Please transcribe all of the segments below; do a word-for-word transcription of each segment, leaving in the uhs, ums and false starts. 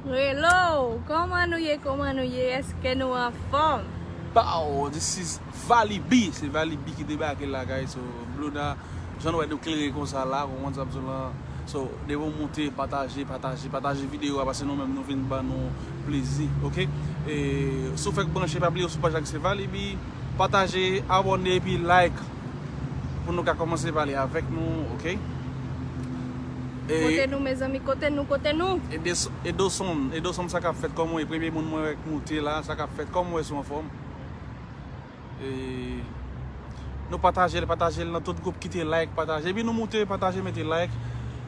Hello, kòman nou ye? Kòman nou ye? Èske nou anfòm? Pow, this is Vali B. Se Vali B ki debake la, guys. So, Bluna, jan nou wè nou klere konsa la, ou konn sa m di w lan. So, depi w moute, pataje, pataje, pataje videyo a, paske nou menm nou vin ban nou plezi, oke? E, si w fèk branche, pa bliye w sou paj la ki se Vali B. Pataje, abòne, epi like. Pou nou ka kòmanse pale avèk nou, oke? E kote nou, mezanmi, kote nou, kote nou? Ede-, Edoson, Edoson, sa k ap fèt, kòman w ye? Premye moun mwen wè k moute la, sa k ap fèt, kòman w ye, si w anfòm? E nou pataje l, pataje l nan tout gwoup, kite like, pataje. Epi nou moute, pataje, mete like.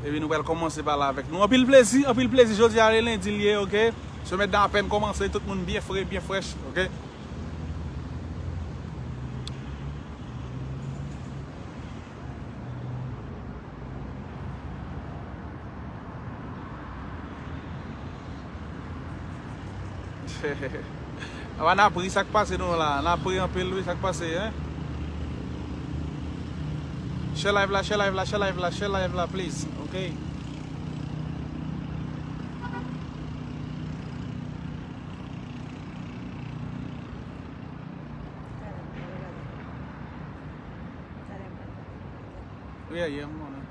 Epi nou pral kòmanse pale avèk nou. Anpil plezi, anpil plezi. Jodi a, e lendi l ye, oke? Semèn nan apèn kòmanse, tout moun byen fre, byen frèch, oke? Awa, n ap ri, sa k pase nou la? N ap ri anpil, wi, sa k pase, hein? Share live la, share live la, share live la, share live la, please, oke? Yeah, yeah, m konnen.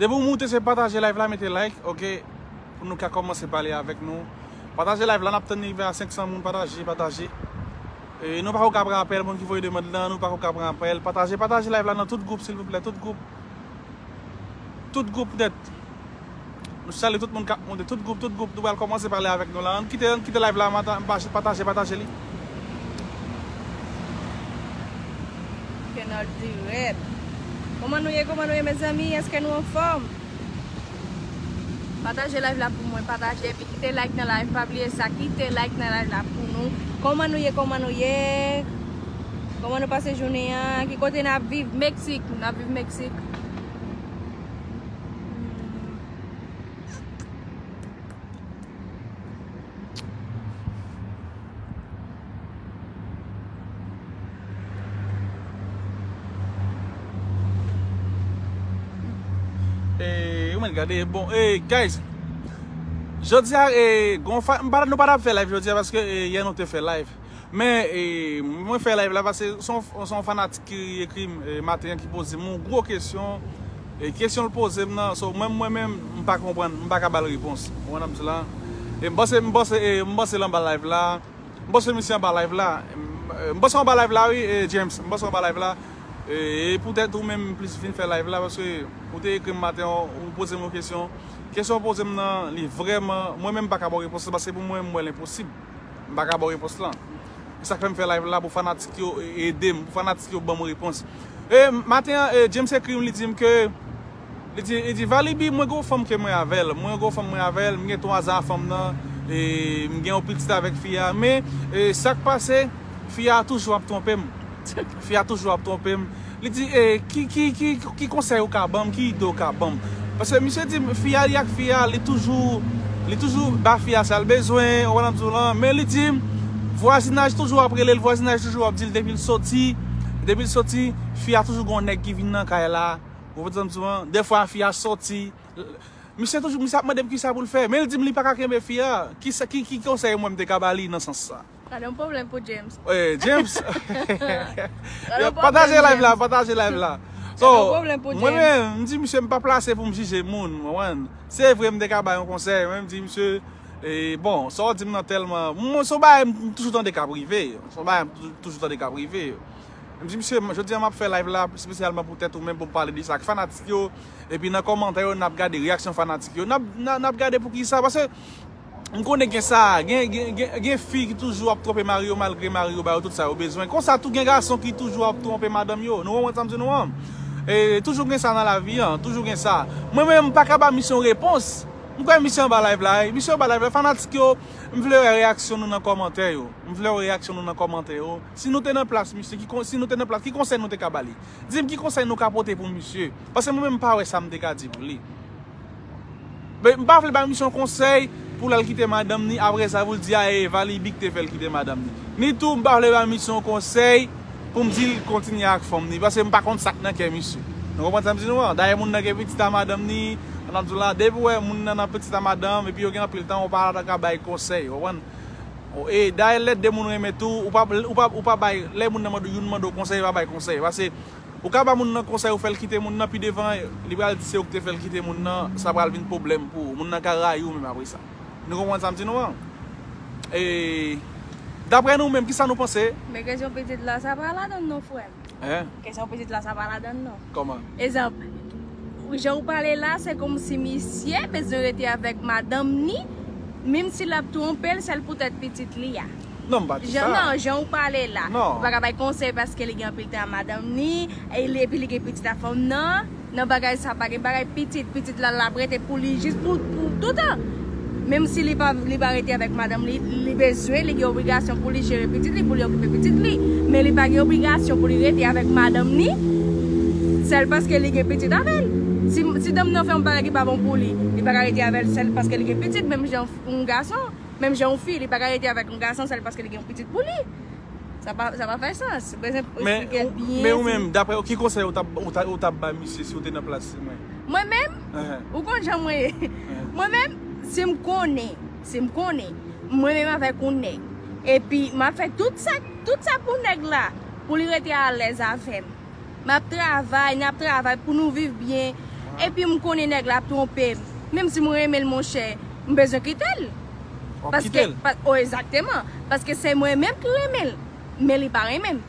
Depi w moute, se pataje live la, mete like, oke? Pou nou ka kòmanse pale avèk nou. Pataje live la, n ap tann li rive a senk san moun, pataje, pataje. E nou pako ka pran apèl, moun ki voye demann lan, nou pako ka pran apèl. Pataje, pataje live la nan tout gwoup, silvouplè, tout gwoup. Tout gwoup nèt. Nou salye tout moun k ap moute, tout gwoup, tout gwoup. Nou pral kòmanse pale avèk nou la. Ann kite, ann kite live la, mata-, pataje, pataje li. Kenard di rèd. Kòman nou ye, kòman nou ye, mezanmi? Èske nou anfòm? Pataje live la pou mwen, pataje, epi kite like nan live, pa bliye sa, kite like nan live la pou nou. Kòman nou ye, kòman nou ye? Kòman nou pase jounen an? Ki kote n ap viv? Meksik, n ap viv Meksik. E, ou mèt gade, bon, e, guys, jodi a, e, gon fa-, m pa, nou pa t ap fè live jodi a, paske, e, yè nou te fè live. Men, e, mwen fè live la, paske se yon, se yon fanatik ki ekri m, e, maten an, ki poze m yon gwo kesyon. E, kesyon l poze m nan, so, mwen, mwen menm, m pa konprann, m pa ka ba l repons. Ou konprann sa m di la? E m panse, m panse, e, m panse l anba live la. M panse misye anba live la. M, e, m panse w anba live la, wi, e, James. M panse w anba live la. E, e poutèt ou menm plis vin fè live la, paske ou te ekri m maten an, ou poze m yon kesyon. Kesyon w poze m nan, li vrèman, mwen menm m pa ka ba w repons la, paske pou mwen, m wè l enposib. M pa ka ba w repons lan. E sa k fè m fè live la pou fanatik yo e-, ede m, pou fanatik yo ban m repons. E maten an, e, James ekri m, li di m ke, li di, li di, Valibi, mwen gen yon fanm ke mwen avè l. Mwen gen yon fanm mwen avè l, m gen twa zafan m nan, e m gen yon pitit avèk fi a. Men, e, sa k pase, fi a toujou ap twonpe m. Fi a toujou ap twonpe m. Li di, e, ki, ki, ki, ki konsèy ou ka ban m, ki ide ou ka ban m? Paske misye di m, fi a, li ak fi a, li toujou, li toujou ba fi a sa l bezwen, ou konprann sa m di w lan, men li di m, vwazinaj toujou ap rele l, vwazinaj toujou ap di l depi l soti, depi l soti, fi a toujou gon nèg ki vin nan kay la, ou konprann sa m di w lan, defwa fi a soti, misye toujou, misye ap mande m kisa pou l fè, men li di m li pa ka kenbe fi a, kisa, ki, ki konsèy mwen m te ka ba li nan sans sa? Gade yon pwoblèm pou James. Eh, James. Gade yon pwoblèm, pataje live la, James. Pataje live la. So, gade yon pwoblèm pou James. Mwen menm, m di misye m pa plase pou m jije moun, w konprann? Se vre m te ka bay yon konsèy, men m di misye, e, bon, sa w di m nan tèlman, mwen, se yon bagay m toujou tande k ap rive. Se yon bagay m toujou, toujou tande k ap rive. M di misye, jodi a m ap fè live la espesyalman poutèt ou menm pou m pale de sa ak fanatik yo. Epi nan kòmantè yo, n ap gade reyaksyon fanatik yo. N ap, n ap, n ap gade poukisa, paske m konnen gen sa, gen, gen, gen, gen fi ki toujou ap twonpe mari yo malgre mari yo ba yo tout sa yo bezwen. Konsa tou gen gason ki toujou ap twonpe madanm yo. Nou konprann sa m di nou an? E toujou gen sa nan lavi an, toujou gen sa. Mwen menm, m pa ka ba misye yon repons. M kwè misye anba live la, wi. Misye anba live la, fanatik yo, m vle wè reyaksyon nou nan kòmantè yo. M vle wè reyaksyon nou nan kòmantè yo. Si nou te nan plas misye, ki kon-, si nou te nan plas, ki konsèy nou te ka ba li? Di m ki konsèy nou ka pote pou misye. Paske mwen menm m pa wè sa m te ka di pou li. Men m pa vle bay misye yon konsèy pou l al kite madanm ni, apre sa pou l di, a, e Valibi ki te fè l kite madanm ni. Ni tou, m pa vle bay misye yon konsèy pou m di l kontinye ak fanm ni, paske m pa konn sa k nan kè misye. Nou konprann sa m di nou an? Dayè moun nan gen pitit a madanm ni, Sa m ap di w la, depi w wè moun nan nan pitit a madanm, epi yo gen anpil tan, ou pa ta ka bay konsèy, w konprann? E dayè lè de moun renmen tou, ou pa, ou pa, ou pa bay, lè moun nan mande, youn mande w konsèy, pa bay konsèy. Paske ou ka ba moun nan konsèy, ou fè l kite moun nan, pi devan, li pral di se ou ki te fè l kite moun nan, sa pral vin pwoblèm pou ou. Moun nan ka rayi w menm apre sa. Nou konprann sa m di nou an? E, daprè nou menm, kisa nou panse? Men kesyon pitit la, sa pa ladan non, frè m. Hein? Kesyon pitit la, sa pa ladan non. Kòman? Egzanp, jan ou pale la, se kòmsi misye bezwen rete avèk madanm ni, menm si l ap twonpe l, sèl poutèt pitit li a. Non, m pa di sa. Non, jan ou pale la. Non. Ou pa ka bay konsèy paske li gen anpil tan a madanm ni, e li, epi li gen pitit a fanm nan. Nan bagay sa, pa gen bagay pitit. Pitit la, l ap rete pou li jis pou, pou toutan. Menm si li pa, li pa rete avèk madanm li, li bezwen, li gen obligasyon pou li jere pitit li, pou li okipe pitit li. Men li pa gen obligasyon pou li rete avèk madanm li, sèl paske li gen pitit avè l. Si, si danm nan fè yon bagay ki pa bon pou li, li pa ka rete avè l sèl paske li gen pitit, menm jan yon gason, menm jan yon fi, li pa ka rete avèk yon gason sèl paske li gen yon pitit pou li. Sa pa, sa pa fè sans. Bezwen eksplike byen. Men ou menm, daprè ou, ki konsèy ou t ap, ou ta, ou t ap ba misye si w te nan plas mwen? Mwen menm? Ou konn jan mwen ye. Mwen menm, si m konnen, si m konnen, mwen menm avèk yon nèg, epi m ap fè tout sa, tout sa pou nèg la, pou li rete alèz avè m. M ap travay, n ap travay pou nou viv byen. Epi m konnen nèg la ap twonpe m. Menm si mwen renmen l, monchè, m bezwen kite l. W ap kite l? Paske, pa, o, egzakteman. Paske se mwen menm ki renmen l. Men li pa renmen m.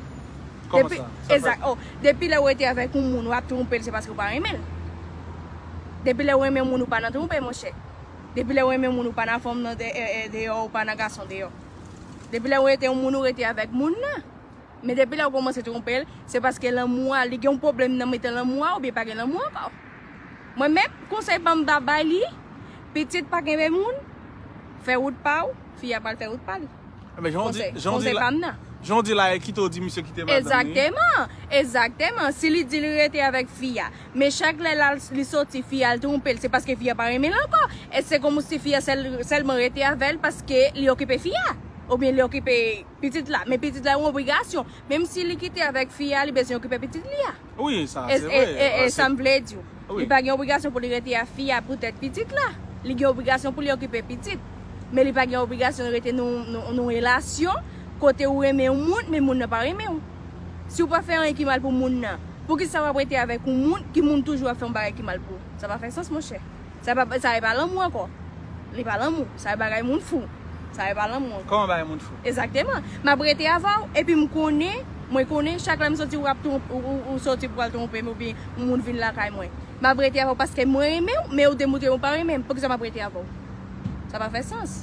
Kòman sa? Sa egzak, o, depi lè w rete avèk yon moun, w ap twonpe l, se paske w pa renmen l. Depi lè w renmen yon moun, ou pa nan twonpe, monchè. Depi lè w renmen yon moun, ou pa nan fanm nan de-, e, e, deyò, ou pa nan gason deyò. Depi lè w rete yon moun, ou rete avèk moun nan. Men depi lè w kòmanse twonpe l, se paske lanmou a, li gen yon pwoblèm nan mitan lanmou a, oubyen pa gen lanmou ankò. Mwen menm, konsèy pa m ta bay li, pitit pa kenbe moun, fè wout pa w, fi a pral fè wout pa li. Konsèy, konsèy pa m nan. Jan w di la, e kite w di misye kite madanm li. Egzakteman, egzakteman. Si li di li rete avèk fi a, men chak lè l al, li soti, fi a al twonpe l, se paske fi a pa renmen l ankò. E se kòmsi fi a sèl, sèlman rete avè l paske li okipe fi a. Oubyen li okipe pitit la. Men pitit la yon obligasyon. Menm si li kite avèk fi a, li bezwen okipe pitit li a. Wi, sa, se vre. E, e, e sa m vle di w. Li pa gen obligasyon pou li rete a fi a poutèt pitit la. Li gen obligasyon pou li okipe pitit. Men li pa gen obligasyon rete nan, nan, nan relasyon kote ou renmen yon moun, men moun nan pa renmen w. Si w pa fè anyen ki mal pou moun nan, poukisa w ap rete avèk yon moun ki moun toujou ap fè yon bagay ki mal pou ou? Sa pa fè sans, monchè. Sa pa, sa e pa lanmou ankò. Li pa lanmou. Sa e bagay moun fou. Sa e pa lanmou ankò. Kòman bagay moun fou? Egzakteman. M ap rete avè w, epi m konnen, mwen konnen, chak lè m soti, w ap twonp-, ou, ou, ou soti pou al twonpe m, oubyen yon moun vin lakay mwen. M ap rete avè w paske mwen renmen w, men ou demontre w pa renmen m. Poukisa m ap rete avè w? Sa pa fè sans.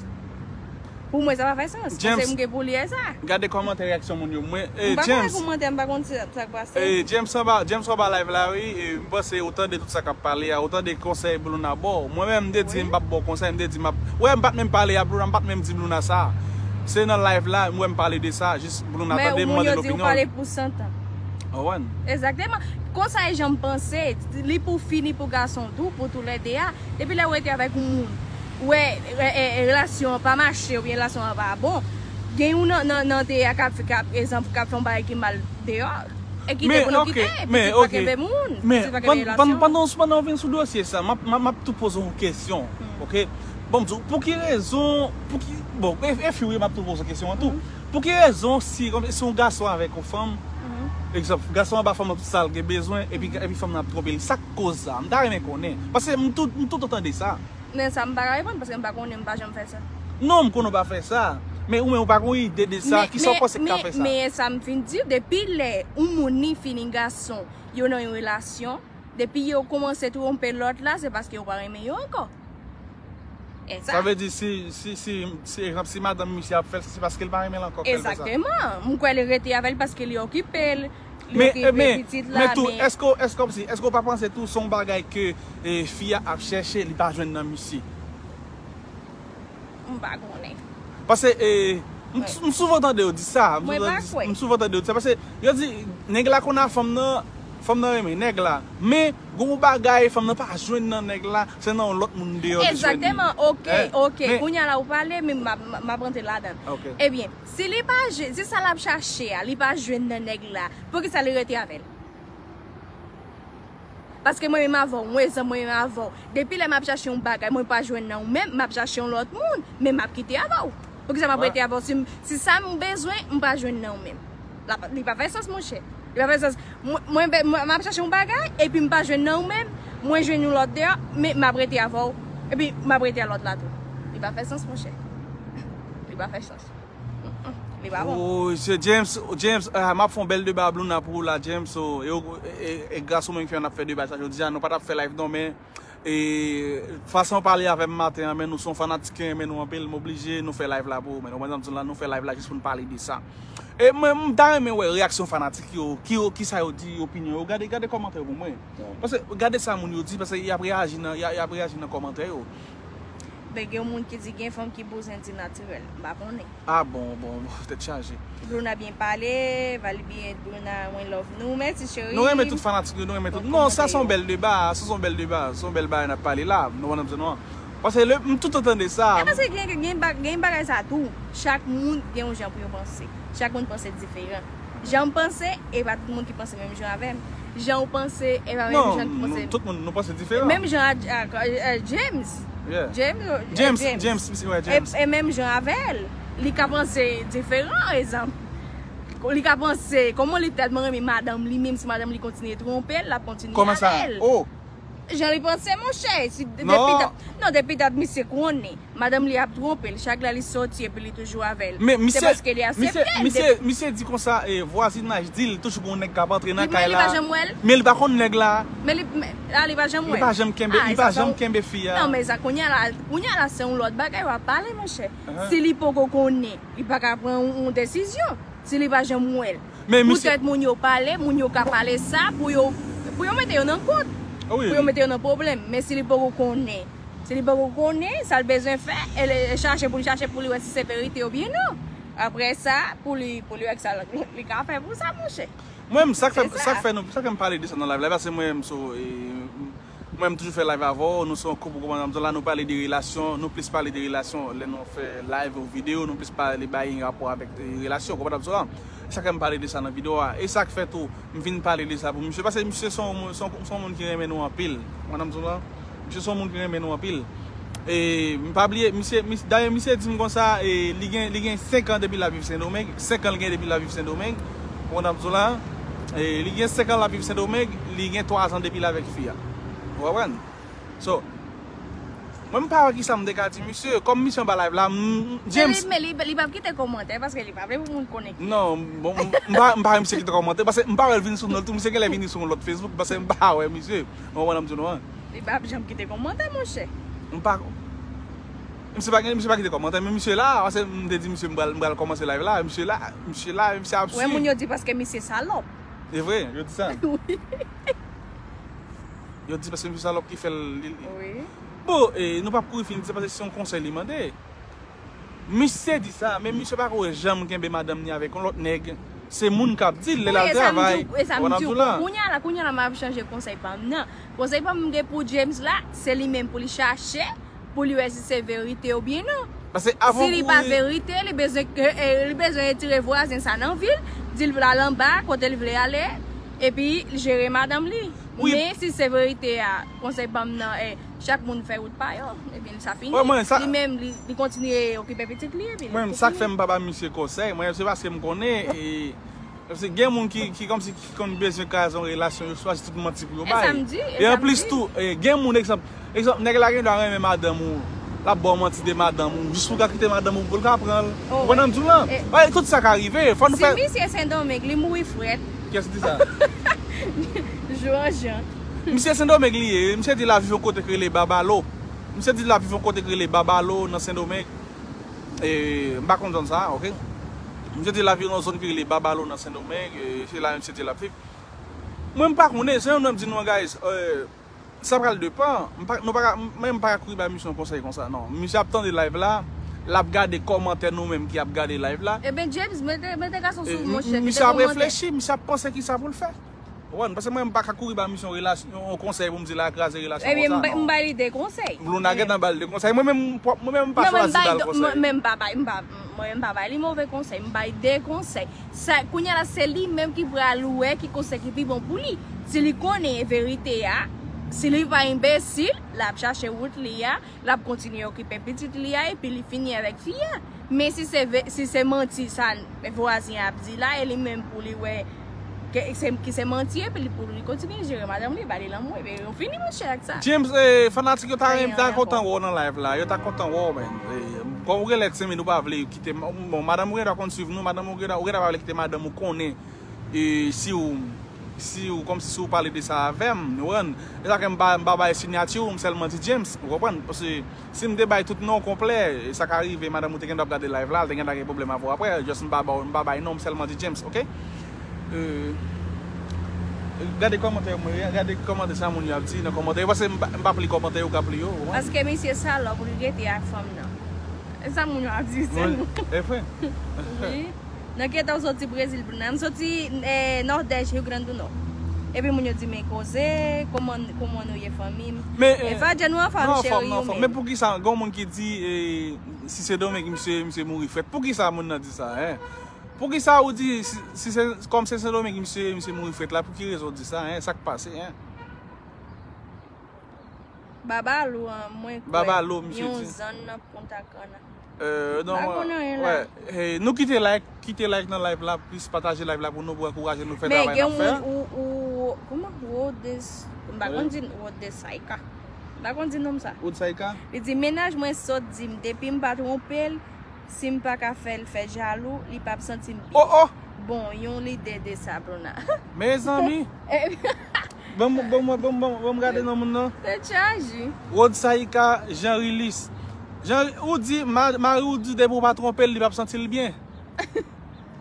Pou mwen, sa pa fè sans. James, paske m gen pou li e sa. Gade kòmantè, reyaksyon moun yo. Mwen, eh, m pa konn James, kòmantè, m pa konn sa, sa k pase. Eh, James anba, James anba live la, wi. Eh, m panse ou tande tout sa k ap pale a, ou tande konsèy Bruna ba w. Mwen menm, m te di m p ap ba w konsèy, m te di m ap, wè, m pa t menm pale a Bruna, m pa t menm di Bruna sa. Se nan live la, m wè m pale de sa, jis Bruna tande, m mande lopinyon l. Men moun yo di ou pale pou santan. Ou konprann? Egzakteman. Konsa e jan m panse, li pou fi, ni pou gason tou, pou toulède a. Depi lè w rete avèk yon moun, ou wè, e, e, e, relasyon an pa mache oubyen relasyon an pa bon, gen youn nan, nan, nan de a k ap, k ap, egzanp, k ap fè yon bagay ki mal deyò, e kite pou nou kite, pitit pa kenbe moun, pitit pa kenbe relasyon. Men, ok, men, pandan, pandan w vin sou dosye sa, m ap, m ap, m ap tou poze w yon kesyon, ok? Bon, m di w, pou ki rezon, pou ki, bon, e, e fi wi, m ap tou poze w kesyon an tou. Pou ki rezon, si, kòm, si yon gason avèk yon fanm, egzanp, gason an ba fanm nan tout sa l gen bezwen, epi, epi fanm nan ap twonpe l, sa k koz sa? M ta renmen konnen. Paske m tout, m tout tan tande sa. Men sa, m pa ka reponn, paske m pa konnen, m pa janm fè sa. Non, m konnen w pa fè sa. Men ou menm ou pa gen yon ide de sa, kisa w panse k ka fè sa? Men, men sa m fin di, depi lè yon moun, ni fi, ni gason, yo nan yon relasyon, depi yo kòmanse twonpe lòt la, se paske yo pa renmen yo ankò. E sa. Sa vle di si, si, si, si, egzanp, si madanm misye ap fè l, se paske l pa renmen l ankò ke l fè sa. Egzakteman. M kwè li rete avè l paske li okipe l, li okipe pitit la, men, men tou, èske, èske, kòmsi, èske w pa panse tou se yon bagay ke, eh, fi a ap chèche, li pa jwenn nan misye? M pa konnen. Paske, eh, m, m souvan tande yo di sa, m souvan, m souvan tande yo di sa, paske yo di, nèg la konn a fanm nan, fanm nan renmen nèg la. Men, gon bagay, fanm nan pa jwenn nan nèg la, se nan yon lòt moun deyò li jwenn li. Egzakteman, ok, ok. Kounye a la ou pale, men m ap, m ap rantre ladan l. Ok. Ebyen, si li pa jwenn, si sa l ap chache a, li pa jwenn nan nèg la, poukisa li rete avè l? Paske mwen menm avè w, mwen egzanp, mwen menm avè w. Depi lè m ap chache yon bagay, mwen pa jwenn nan ou menm, m ap chache yon lòt moun, men m ap kite avè w. Poukisa m ap rete avè w si, si sa m bezwen, m pa jwenn nan ou menm? Li pa fè sans, monchè. Li pa fè sans. Mwen, mwen, mwen, m ap chache yon bagay, epi m pa jwenn nan ou menm, mwen jwenn yon lòt deyò, men m ap rete avè w, epi m ap rete a lòt la tou. Li pa fè sans, monchè. Li pa fè sans. Li pa bon. Oh, se James, James, ah, m ap fè yon bèl deba Blouna pou ou la, James. So, e, e, e, e gras ou menm ki fè n ap fè deba sa jodi a. Nou pa t ap fè live non, men e, fason w pale avè m maten an, men nou se yon fanatik ki renmen nou anpil, m oblije nou fè live la pou ou, men ou konprann sa m di w la, nou fè live la jis pou n pale de sa. E mwen, m ta renmen wè reyaksyon fanatik yo, ki yo, kisa yo di, opinyon yo. Gade, gade kòmantè yo pou mwen. Paske, gade sa moun yo di, paske y ap reyaji nan, y a- y ap reyaji nan kòmantè yo. Ben, gen yon moun ki di gen fanm ki bouzen di natirèl. M pa konnen. Ah bon, bon, bon, tèt chaje. Blouna byen pale, Vali byen, Blouna, mwen love nou. Mèsi, cheri. Nou renmen tout fanatik yo, nou renmen tout. Non, sa se yon bèl deba, sa se yon bèl deba, se yon bèl bagay n ap pale la. Nou konprann sa m di w la. Paske lè m toutan tande sa. E paske gen, gen, gen ba- gen bagay sa tou. Chak moun gen yon jan pou yo panse. Chak moun panse diferan. Jan m panse, e pa tout moun ki panse menm jan avè m. Jan ou panse, e pa menm jan ki panse. Non, tout moun, nou panse diferan. Menm jan a, a, a, a James. Yeah. James, eh, James, James. James, misye, wè, James. E, e menm jan avè l. Li ka panse diferan, egzanp. Li ka panse, kòman li tèlman renmen madanm li, menm si madanm li kontinye twonpe l, l ap kontinye avè l. Kòman sa? Oh. Jan li panse, monchè. Si, depi dat, non, depi dat misye konnen madanm li ap twonpe l, chak lè li soti epi li toujou avè l. Men misye, se paske li aksepte l. Misye, misye di konsa, e, vwazinaj di l toujou gen yon nèg k ap antre nan kay la. Men li pa janm wè l. Men li pa konn nèg la. Men li, men, a, li pa janm wè l. Li pa janm kenbe, li pa janm kenbe fi a. Non, men sa, kounye a la, kounye a la, se yon lòt bagay w ap pale, monchè. Si li poko konnen, li pa ka pran yon, yon desizyon. Si li pa janm wè l. Men misye. Poutèt moun yo pale, moun yo ka pale sa pou yo, pou yo mete yo nan kont. Ah wi. Pou yo mete yo nan pwoblèm. Men si li poko konnen, si li poko konnen, sa l bezwen fè, e l, e chache pou li chache pou li wè si se verite oubyen non. Apre sa, pou li, pou li wè ki sa l, li ka fè pou sa, monchè. Mwen menm, sa k fè, sa k fè nou, sa k fè m pale de sa nan live la, paske mwen menm, so, e, mwen menm toujou fè live avè w, nou se yon koup, ou konprann sa m di w la, nou pale de relasyon, nou plis pale de relasyon, lè nou fè live ou videyo, nou plis pale bay gen rapò avèk, e, relasyon, ou konprann sa m di w la. Sa k fè m pale de sa nan videyo a. E sa k fè tou, m vin pale de sa pou misye, paske misye se yon moun, se yon, se yon moun ki renmen nou anpil. Ou konprann sa m di w la? Misye se yon moun ki renmen nou anpil. E, m pa bliye, misye, mis-, dayè, misye di m konsa, e, li gen, li gen senk an depi l ap viv Sendomeng. Senk an l gen depi l ap viv Sendomeng. Ou konprann sa m di w la? E, li gen senk an l ap viv Sendomeng, li gen twa zan depi l avèk fi a. Ou konprann? So, mwen m pa wè kisa m te ka di misye. Kòm misye anba live la, m, m, James. Men li, men li, li p ap kite kòmantè paske li pa vle pou moun konnen ki. Non, bon, m, m pa, m pa wè misye kite kòmantè paske m pa wè l vin sou nou tou. Misye genlè vini sou yon lòt Facebook paske m pa wè misye. Ou konprann sa m di w la? Li p ap janm kite kòmantè, monchè. M pa. Misye pa gen, misye pa kite kòmantè, men misye la, paske m te di misye m pral, m pral kòmanse live la, misye la, misye la, misye ap swiv. Wè, moun yo di paske misye salòp. E vre, yo di sa. Wi. Yo di paske misye salòp ki fè l, li, li. Wi. Bon, e, nou p ap kouri fin di sa paske se yon konsèy li mande. Misye di sa, men misye pa ko janm kenbe madanm ni avèk yon lòt nèg. Se moun k ap di l, lè l al travay. Wi, e sa m di w, e sa m di w. Kounye a la, kounye a la, m ap chanje konsèy pa m nan. Konsèy pa m gen pou James la, se li menm pou li chache, pou li wè si se verite oubyen non. Paske avan. Si li pa verite, li bezwen, e, e, li bezwen retire vwazen sa nan vi l, di l al anba, kote l vle ale, epi jere madanm li. Wi. Men si se verite a, konsèy pa m nan, e, chak moun fè wout pa yo, epi sa fini. Wè, mwen, sa. Li menm, li, li kontinye okipe pitit li, epi li fini. Mwen, sa k fè m pa ba misye konsèy, mwen, se paske m konnen, e, paske gen moun ki, ki kòmsi ki konn bezwen kraze yon relasyon, yo chwazi tout manti pou yo bay. E sa m di, e sa m di. E anplis tou, e, gen moun, egzanp, egzanp, nèg la gen dwa renmen madanm ou, l ap ba w manti de madanm ou, jis pou l ka kite madanm ou, pou l ka pran l. Ou konprann sa m di w la? Paske tout sa ka rive, fò nou fè. Si misye Sendomeng, li mouri frèt. Kiyès ki di sa? Joan Jean. Misye Sendomeng li ye, misye di l ap viv yon kote k rele Babalo. Misye di l ap viv yon kote k rele Babalo nan Sendomeng. E, m pa konn zòn sa, oke? Misye di l ap viv nan zòn ki rele Babalo nan Sendomeng, e, se la misye di l ap viv. Mwen, m pa konnen, se yon nonm di nou, guys, e, sa pral depan. M pa, nou pa ka, mwen, m pa ka kouri ba misye yon konsèy konsa, non. Misye ap tande live la, l ap gade kòmantè nou menm ki ap gade live la. Ebyen, James, mete, mete gason sou ou, monchè, kite kòmantè. Misye ap reflechi, misye ap panse kisa pou l fè. Ou konprann? Paske mwen, m pa ka kouri ba misye yon relasyon, yon konsèy pou m di l al kraze relasyon konsa, non. Ebyen, m ba, m ba li de konsèy. Blouna gentan ba l de konsèy. Mwen menm, mwen menm, m pa chwazi ba l konsèy. Non, men m bay, men m pa bay, m pa, mwen, m pa bay li move konsèy. M bay de konsèy. Sa, kounye a la, se li menm ki pral wè ki konsèy ki pi bon pou li. Si li konnen verite a, si li pa enbesil, l ap chache wout li a, l ap kontinye okipe pitit li a, epi li fini avèk fi a. Men si se ve- si se manti sa vwazen ap di la, e li menm pou li wè ke se, ki se manti, epi li pou li kontinye jere madanm li, ba li lanmou, epi yo fini monchè ak sa. James, eh, fanatik yo ta, ta kontan wè w nan live la, yo ta kontan wè w, men. Eh, kòm ou gen lè ti men ou pa vle kite, bon, madanm ou gen dwa konn swiv nou, madanm ou gen dwa, ou gen dwa pa vle kite madanm ou konnen, eh, si w si w, kòmsi si w pale de sa avè m, ou konprann? E sa ke m pa, m pa bay siyati w, m sèlman di James, ou konprann? Paske si m te bay tout non w konplè, sa ka rive, madanm ou te gen dwa ap gade live la, l te gen dwa gen pwoblèm avè w aprè, just m pa ba w, m pa bay non, m sèlman di James, oke? Euh, gade kòmantè yo, mwen, gade kòmantè sa moun yo ap di nan kòmantè yo, paske m pa, m pa ap li kòmantè yo, ou ka ap li yo, ou konprann? Paske misye salòp, li rete ak fanm nan. E sa moun yo ap di, se nou. E vre? Wi. Nan ki eta w soti Brezil, Bruna? M soti, eh, Nordeste, Rio Grande do Norte. Epi moun yo di, "Men koze, kòman, kòman nou ye, fanmi m?" Men, eh, Fadja, nou anfòm, cheri, ou menm? Men poukisa gen moun ki di, eh, si Sendomeng, misye, misye mouri frèt? Poukisa moun nan di sa, en? Poukisa ou di, si, si se, kòm se Sendomeng, misye, misye mouri frèt la, pou ki rezon w di sa, en? Sa k pase, en? Babalo an, mwen kwè Babalo, misye yon di. Zòn nan Punta Cana. Euh, non, pa konn anyen la. Wè, hey, nou kite like, kite like nan live la, plis pataje live la pou nou, pou ankouraje nou fè travay n ap fè a. Men gen moun ou, ou, kòman? Wodes, m pa konn di Wodesaika. M pa konn di non sa. Wodesaika? Li di, "Mennaj mwen sot di m, depi m pa twonpe l, si m pa ka fè l fè jalou, li p ap santi m byen." Oh, oh! Bon, yon lide de sa, Bruna. Mezanmi! Eh, Ban m, ban m, ban m, ban m, ban m gade non moun nan. Tèt chaje. Rodsaika Jean Rilis. Jean, ou di, ma-, mari w di depi w pa twonpe l, li p ap santi l byen.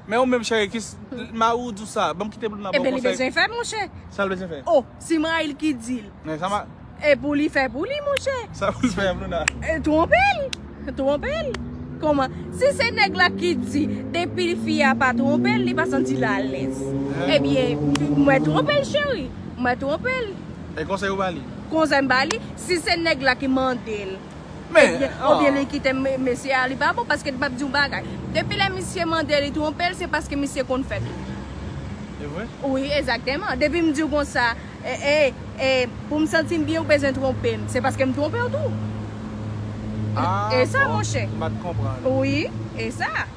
Men ou menm, cheri, ki s-, mari w di w sa. Ban m kite Bruna ba w konsèy. Ebyen, li bezwen fè, monchè. Sa l bezwen fè? Oh, si mari l ki di l. Men sa ma- E pou li fè pou li, monchè. Sa pou l fè, Bruna? E, twonpe l. Twonpe l. Kòman? Si se nèg la ki di, depi fi a pa twonpe l, li pa santi l alèz. Ebyen, mwen twonpe l, cheri. Mwen twonpe l. E konsèy ou ba li? Konsèy m ba li, si se nèg la ki mande l, men, ebyen, oubyen li kite m-, mesye a, li pa bon, paske li p ap di yon bagay. Depi lè misye mande li twonpe l, se paske misye konn fè tou. E vre? Wi, egzakteman. Depi m di w konsa, e, e, e, pou m santi m byen, ou bezwen twonpe m. Se paske m twonpe w tou. Ah, e sa, bon, monchè. M pa t konprann. Wi, e sa.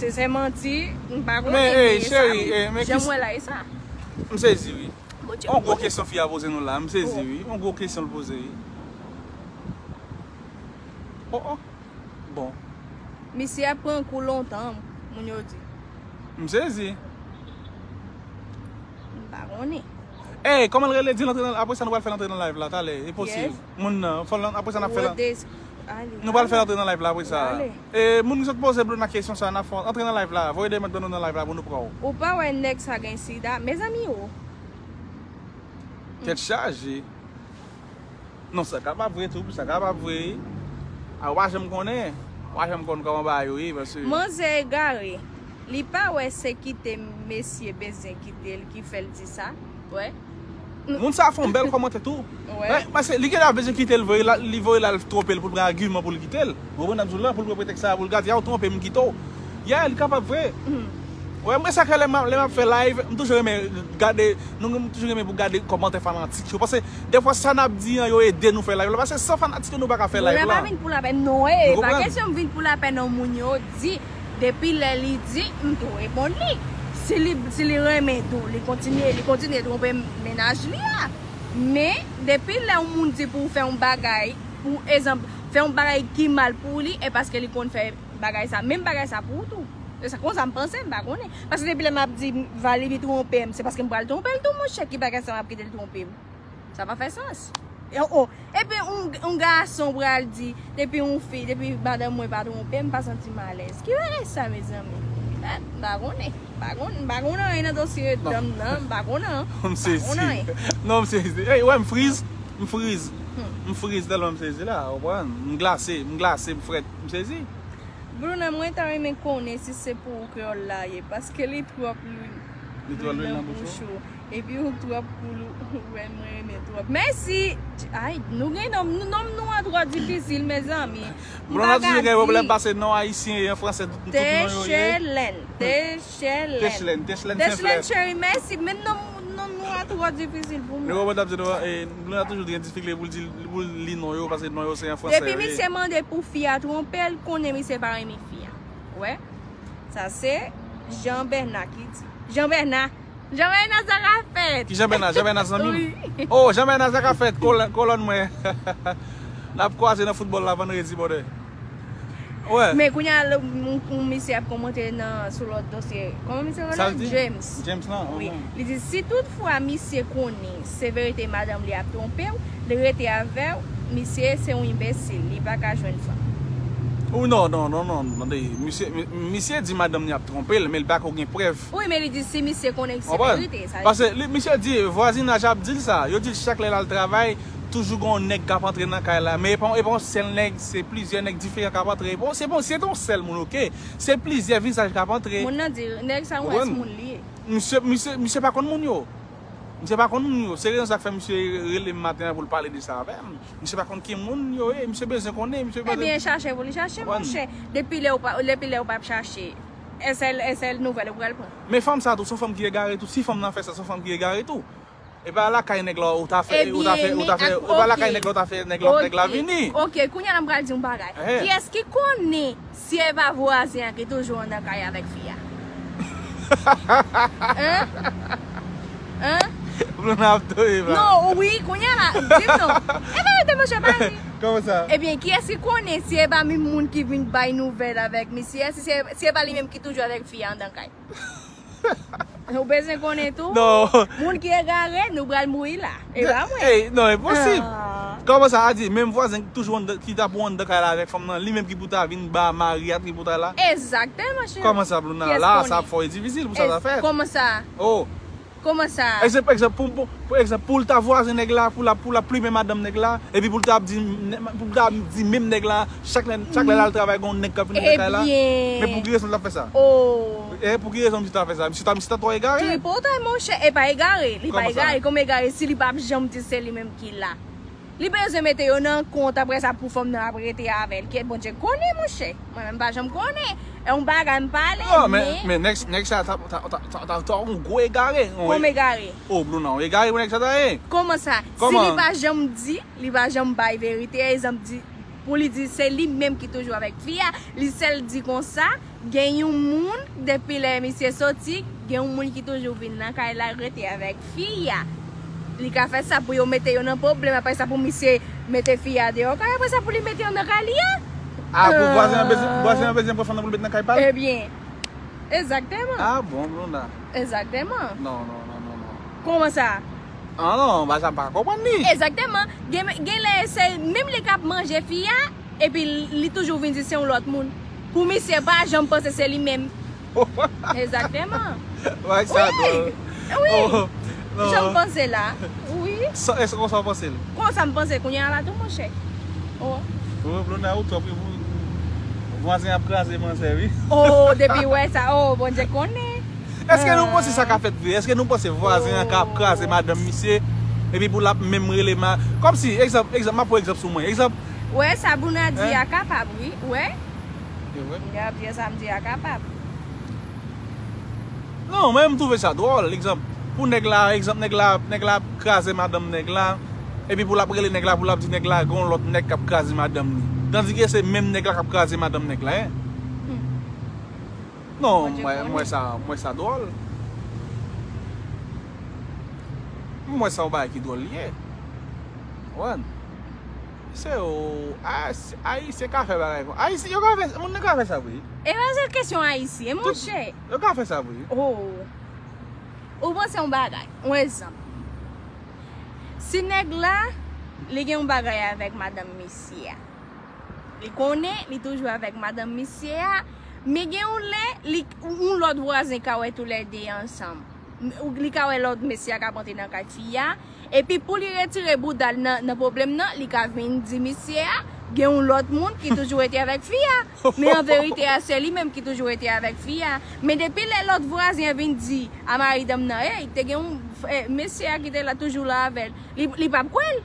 Se, se manti, m pa konnen, men, e, men e sa, cheri, wi. E, men jan m wè la, e sa. M sezi, wi. Yon gwo kesyon fi a poze nou la, m sezi, wi. Yon gwo kesyon l poze, wi. Oh, oh. Bon. Misye ap pran kou lontan, moun yo di. M sezi. M pa konnen. Ey, kòman l rele? Di l antre nan, apre sa nou pral fè l antre nan live la, talè. E posib. Yes. Moun nan, fò l, apre sa n ap fè l. Wodes, ale, nou pral fè l antre nan live la apre sa. Ale. E moun ki sot poze Bruna kesyon sa, n ap fè antre nan live la. Voye demèt ban nou nan live la pou nou pran w. Ou pa wè nèg sa gen sida? Mezanmi o. Tèt chaje. Non, sa kapab vre tou, sa kapab vre. A, ou pa janm konnen. Ou pa janm konn kòman bagay yo ye, paske manzè egare. Li pa wè se kite mesye bezwen kite l ki fè l di sa. Wè. Moun sa fè yon bèl kòmantè tou. Wè. Wè, paske li genlè bezwen kite l, voye la, li voye l al twonpe l pou l pran agiman pou l kite l. Ou konprann, ap di w la, pou l pran pretèks sa, pou l ka di, "A, ou twonpe m, m kite w." Yeah, li kapab vre. Wè, mwen sa ke lè m ap, lè m ap fè live, m toujou renmen gade, nou, m toujou renmen pou gade kòmantè fanatik yo. Paske defwa sa n ap di an, yo ede nou fè live la. Paske san fanatik yo, nou pa ka fè live la. Mwen pa vin pou lapèn non, e, pa kesyon m vin pou lapèn non, moun yo di, depi lè li di, m tou reponn li. Si li, si li renmen tou, li kontinye, li kontinye twonpe mennaj li a. Men, depi lè yon moun di pou w fè yon bagay, pou egzanp, fè yon bagay ki mal pou li, e paske li konn fè bagay sa, menm bagay sa pou ou tou. Se sa, konsa m panse, m pa konnen. Paske depi lè m ap di, Valery twonpe m, se paske m pral twonpe l tou, monchè, ki bagay sa m ap kite l twonpe m? Sa pa fè sans. E, oh, epi yon, yon gason pral di, depi yon fi, depi madanm mwen pa twonpe m, m pa santi m alèz. Ki bagay sa, mezanmi? Eh, m pa konnen. M pa konnen, m pa konnen anyen nan dosye dam nan, m pa konnen. M sezi. Non, m sezi. Ey, wè, m friz. M friz. M friz tèlman m sezi la, ou konprann? M glase, m glase, m frèt, m sezi. Bruna, mwen ta renmen konnen si se pou ou kreyòl la ye, paske li twòp lwil, lwil nan bouch ou. Epi ou twòp cool, ou wè mwen renmen twòp. Mèsi! Ay, nou gen nonm, nou, nonm nou an twò difisil, mezanmi. Bruna toujou gen pwoblèm pase non ayisyen e an fransè, tout, tout non yo ye. Techelen, Techelen. Techelen, Techelen, Techelen cheri, mèsi. Men nonm, nonm nou an Twò difisil pou mwen. Nèg yo ap di nou, e, Bluna toujou gen difikilte pou l di, pou l li non yo, paske non yo se an fransè. Depi misye mande pou fi a twonpe l, konnen misye pa renmen fi a. Wè? Sa se Jean Bernard ki di. Jean Bernard. Jean Bernard, sa ka fèt. Ki Jean Bernard? Jean Bernard zanmi m? Wi. Oh, Jean Bernard, sa ka fèt? Kolòn, kolòn mwen. N ap kwaze nan foutbòl la vandredi, brother. Wè. Men kounye a, yon misye ap kòmante nan, sou lòt dosye. Kòman misye rele? James. James lan? Wi. Li di, si tout fwa misye konnen se verite madanm li ap twonpe w, li rete avè w, misye se yon enbesil, li pa ka jwenn fanm. Ou non, non, non, non, tande, misye, mi- misye di madanm li ap twonpe l, men li pa ko gen prèv. Wi, men li di si misye konnen se verite, sa. Paske li, misye di, vwazinaj ap di l sa, yo di l chak lè l al travay, toujou gen yon nèg k ap antre nan kay la, men e pa, e pa yon sèl nèg, se plizyè nèg diferan k ap antre, e pa, se pa, se pa yon sèl moun, oke, se plizyè vizaj k ap antre. Moun nan di, nèg sa yon rès moun li ye. Misye, misye, misye pa konn moun yo. Misye pa konn moun yo. Se rezon sa k fè misye rele m maten an pou l pale de sa avè m. Misye pa konn ki moun yo ye. Misye bezwen konnen. Misye bezwen. Ebyen, chache pou li chache, monchè. Depi lè ou pa, depi lè ou p ap chache, e sèl, e sèl nouvèl ou pral pran. Men fanm sa tou, se yon fanm ki egare tou. Si fanm nan fè sa, se yon fanm ki egare tou. E pa lakay nèg la ou ta fè, ou ta fè, ou ta fè, e pa lakay nèg la ou ta fè nèg la, nèg la vini. Oke, kounye a la m pral di yon bagay. Kiyès ki konnen si e pa vwazen an ki toujou anndan kay avèk fi a? Hein? Hein? Bluna ap touye m la. Non, wi, kounye a la, di m non. E verite, monchè, pa ri. Kòman sa? Ebyen, kiyès ki konnen si e pa menm moun ki vin bay nouvèl avèk misye a, si se, si e pa li menm ki toujou avèk fi a anndan kay? Ou bezwen konnen tou? Non. Moun ki egare, nou pral mouri la. E pa mwen. Ey, non, enposib. Ah. Kòman sa a di? Menm vwazen ki toujou anndan, ki ta pou anndan kay la avèk fanm nan, li menm ki pou ta vin ba mari a, ki pou ta la? Egzakteman, cheri. Kòman sa, Bluna? La, sa ap fò e difisil pou sa ta fèt. Kòman sa? Oh. Kòman sa? Egzanp, egzanp, pou, pou, pou egzanp, pou l ta vwazen nèg la, pou l ap, pou l ap plimen madanm nèg la, epi pou l ta ap di, pou l ta ap di menm nèg la, chak lè, chak lè l al travay, gen yon nèg k ap vin nan kay la. Ebyen. Men pou ki rezon l ap fè sa? Oh. E pou ki rezon misye ta fè sa? Misye ta, misye ta twò egare. Tripotay, monchè, e pa egare. Li pa egare. Kòman egare? Si li p ap janm di se li menm ki la. Li bezwen mete yo nan kont, apre sa pou fanm nan ap rete avè l. Kèt, Bondye konnen, monchè. Mwen menm pa janm konnen. E yon bagay m pale, men, men nèg, nèg sa ta, ta, ta, ta, ta, ta yon gwo egare. Kòman egare? Oh, Bluna, yon egare pou nèg sa ta ye. Kòman sa? Si li pa janm di, li pa janm bay verite, egzanp di, pou li di se li menm ki toujou avèk fi a, li sèl di konsa, gen yon moun, depi lè misye soti, gen yon moun ki toujou vin nan kay la rete avèk fi a. Li ka fè sa pou yo mete yo nan pwoblèm, apre sa pou misye mete fi a deyò kay, apre sa pou li mete yo nan kay li a. Ah, pou vwazen an bezwen, vwazen an bezwen pran fanm nan pou l met nan kay pa l? Ebyen, egzakteman. Ah bon, Bluna. Egzakteman. Non, non, non, non, non. Kòman sa? Ah non, bagay sa m pa konprann li. Egzakteman. Gen, gen lè se menm li k ap manje fi a, epi li toujou vin di se yon lòt moun. Pou misye pa janm panse se li menm. Egzakteman. Bagay sa dwòl. Wi. Oh, non. Jan m panse la. Wi. Sa, èske konsa w panse l? Konsa m panse kounye a la tou, monchè. Oh. Oh, Bluna, ou twòp wi pou vwazen ap kraze manzè wi. Oh, depi wè sa, oh, Bondye konnen. Èske nou panse sa ka fèt vre? Èske nou panse vwazen an ka ap kraze madanm misye? Epi pou l ap menm rele ma-, kòmsi, egzanp, egzanp, m ap pran egzanp sou mwen. Egzanp. Wè, sa Bluna di a kapab, wi. Wè. Li ap di sa m di a kapab. Non, mwen, m twouve sa dwòl. Egzanp, pou nèg la, egzanp, nèg la, nèg la ap kraze madanm nèg la. Epi pou l ap rele nèg la, pou l ap di nèg la, gen yon lòt nèg k ap kraze madanm li. Tandike se menm nèg la k ap kraze madanm nèg la, en. Hmm. Non, mwen, mwen sa, mwen sa dwòl. Mwen sa yon bagay ki dwòl li ye. Konprann? Se yo, Ayisyen ka fè bagay kon. Ayisyen, yo ka fè, moun nan ka fè sa vre. E pa se kesyon Ayisyen, monchè. Yo ka fè sa vre. Oh. Ou panse yon bagay, yon egzanp. Si nèg la, li gen yon bagay avèk madanm misye a. Li konnen, li toujou avèk madanm misye a, men gen yon lè, li, yon lòt vwazen ka wè toulède ansanm. Li ka wè lòt mesye a k ap antre nan kay fi a, epi pou li retire bouda l nan, nan pwoblèm nan, li ka vin di misye a, gen yon lòt moun ki toujou rete avèk fi a. Men an verite a, se li menm ki toujou rete avèk fi a. Men depi lè lòt vwazen an vin di a mari danm nan, ey, te gen yon, eh, mesye a ki te la, toujou la avè l, li, li p ap kwè l.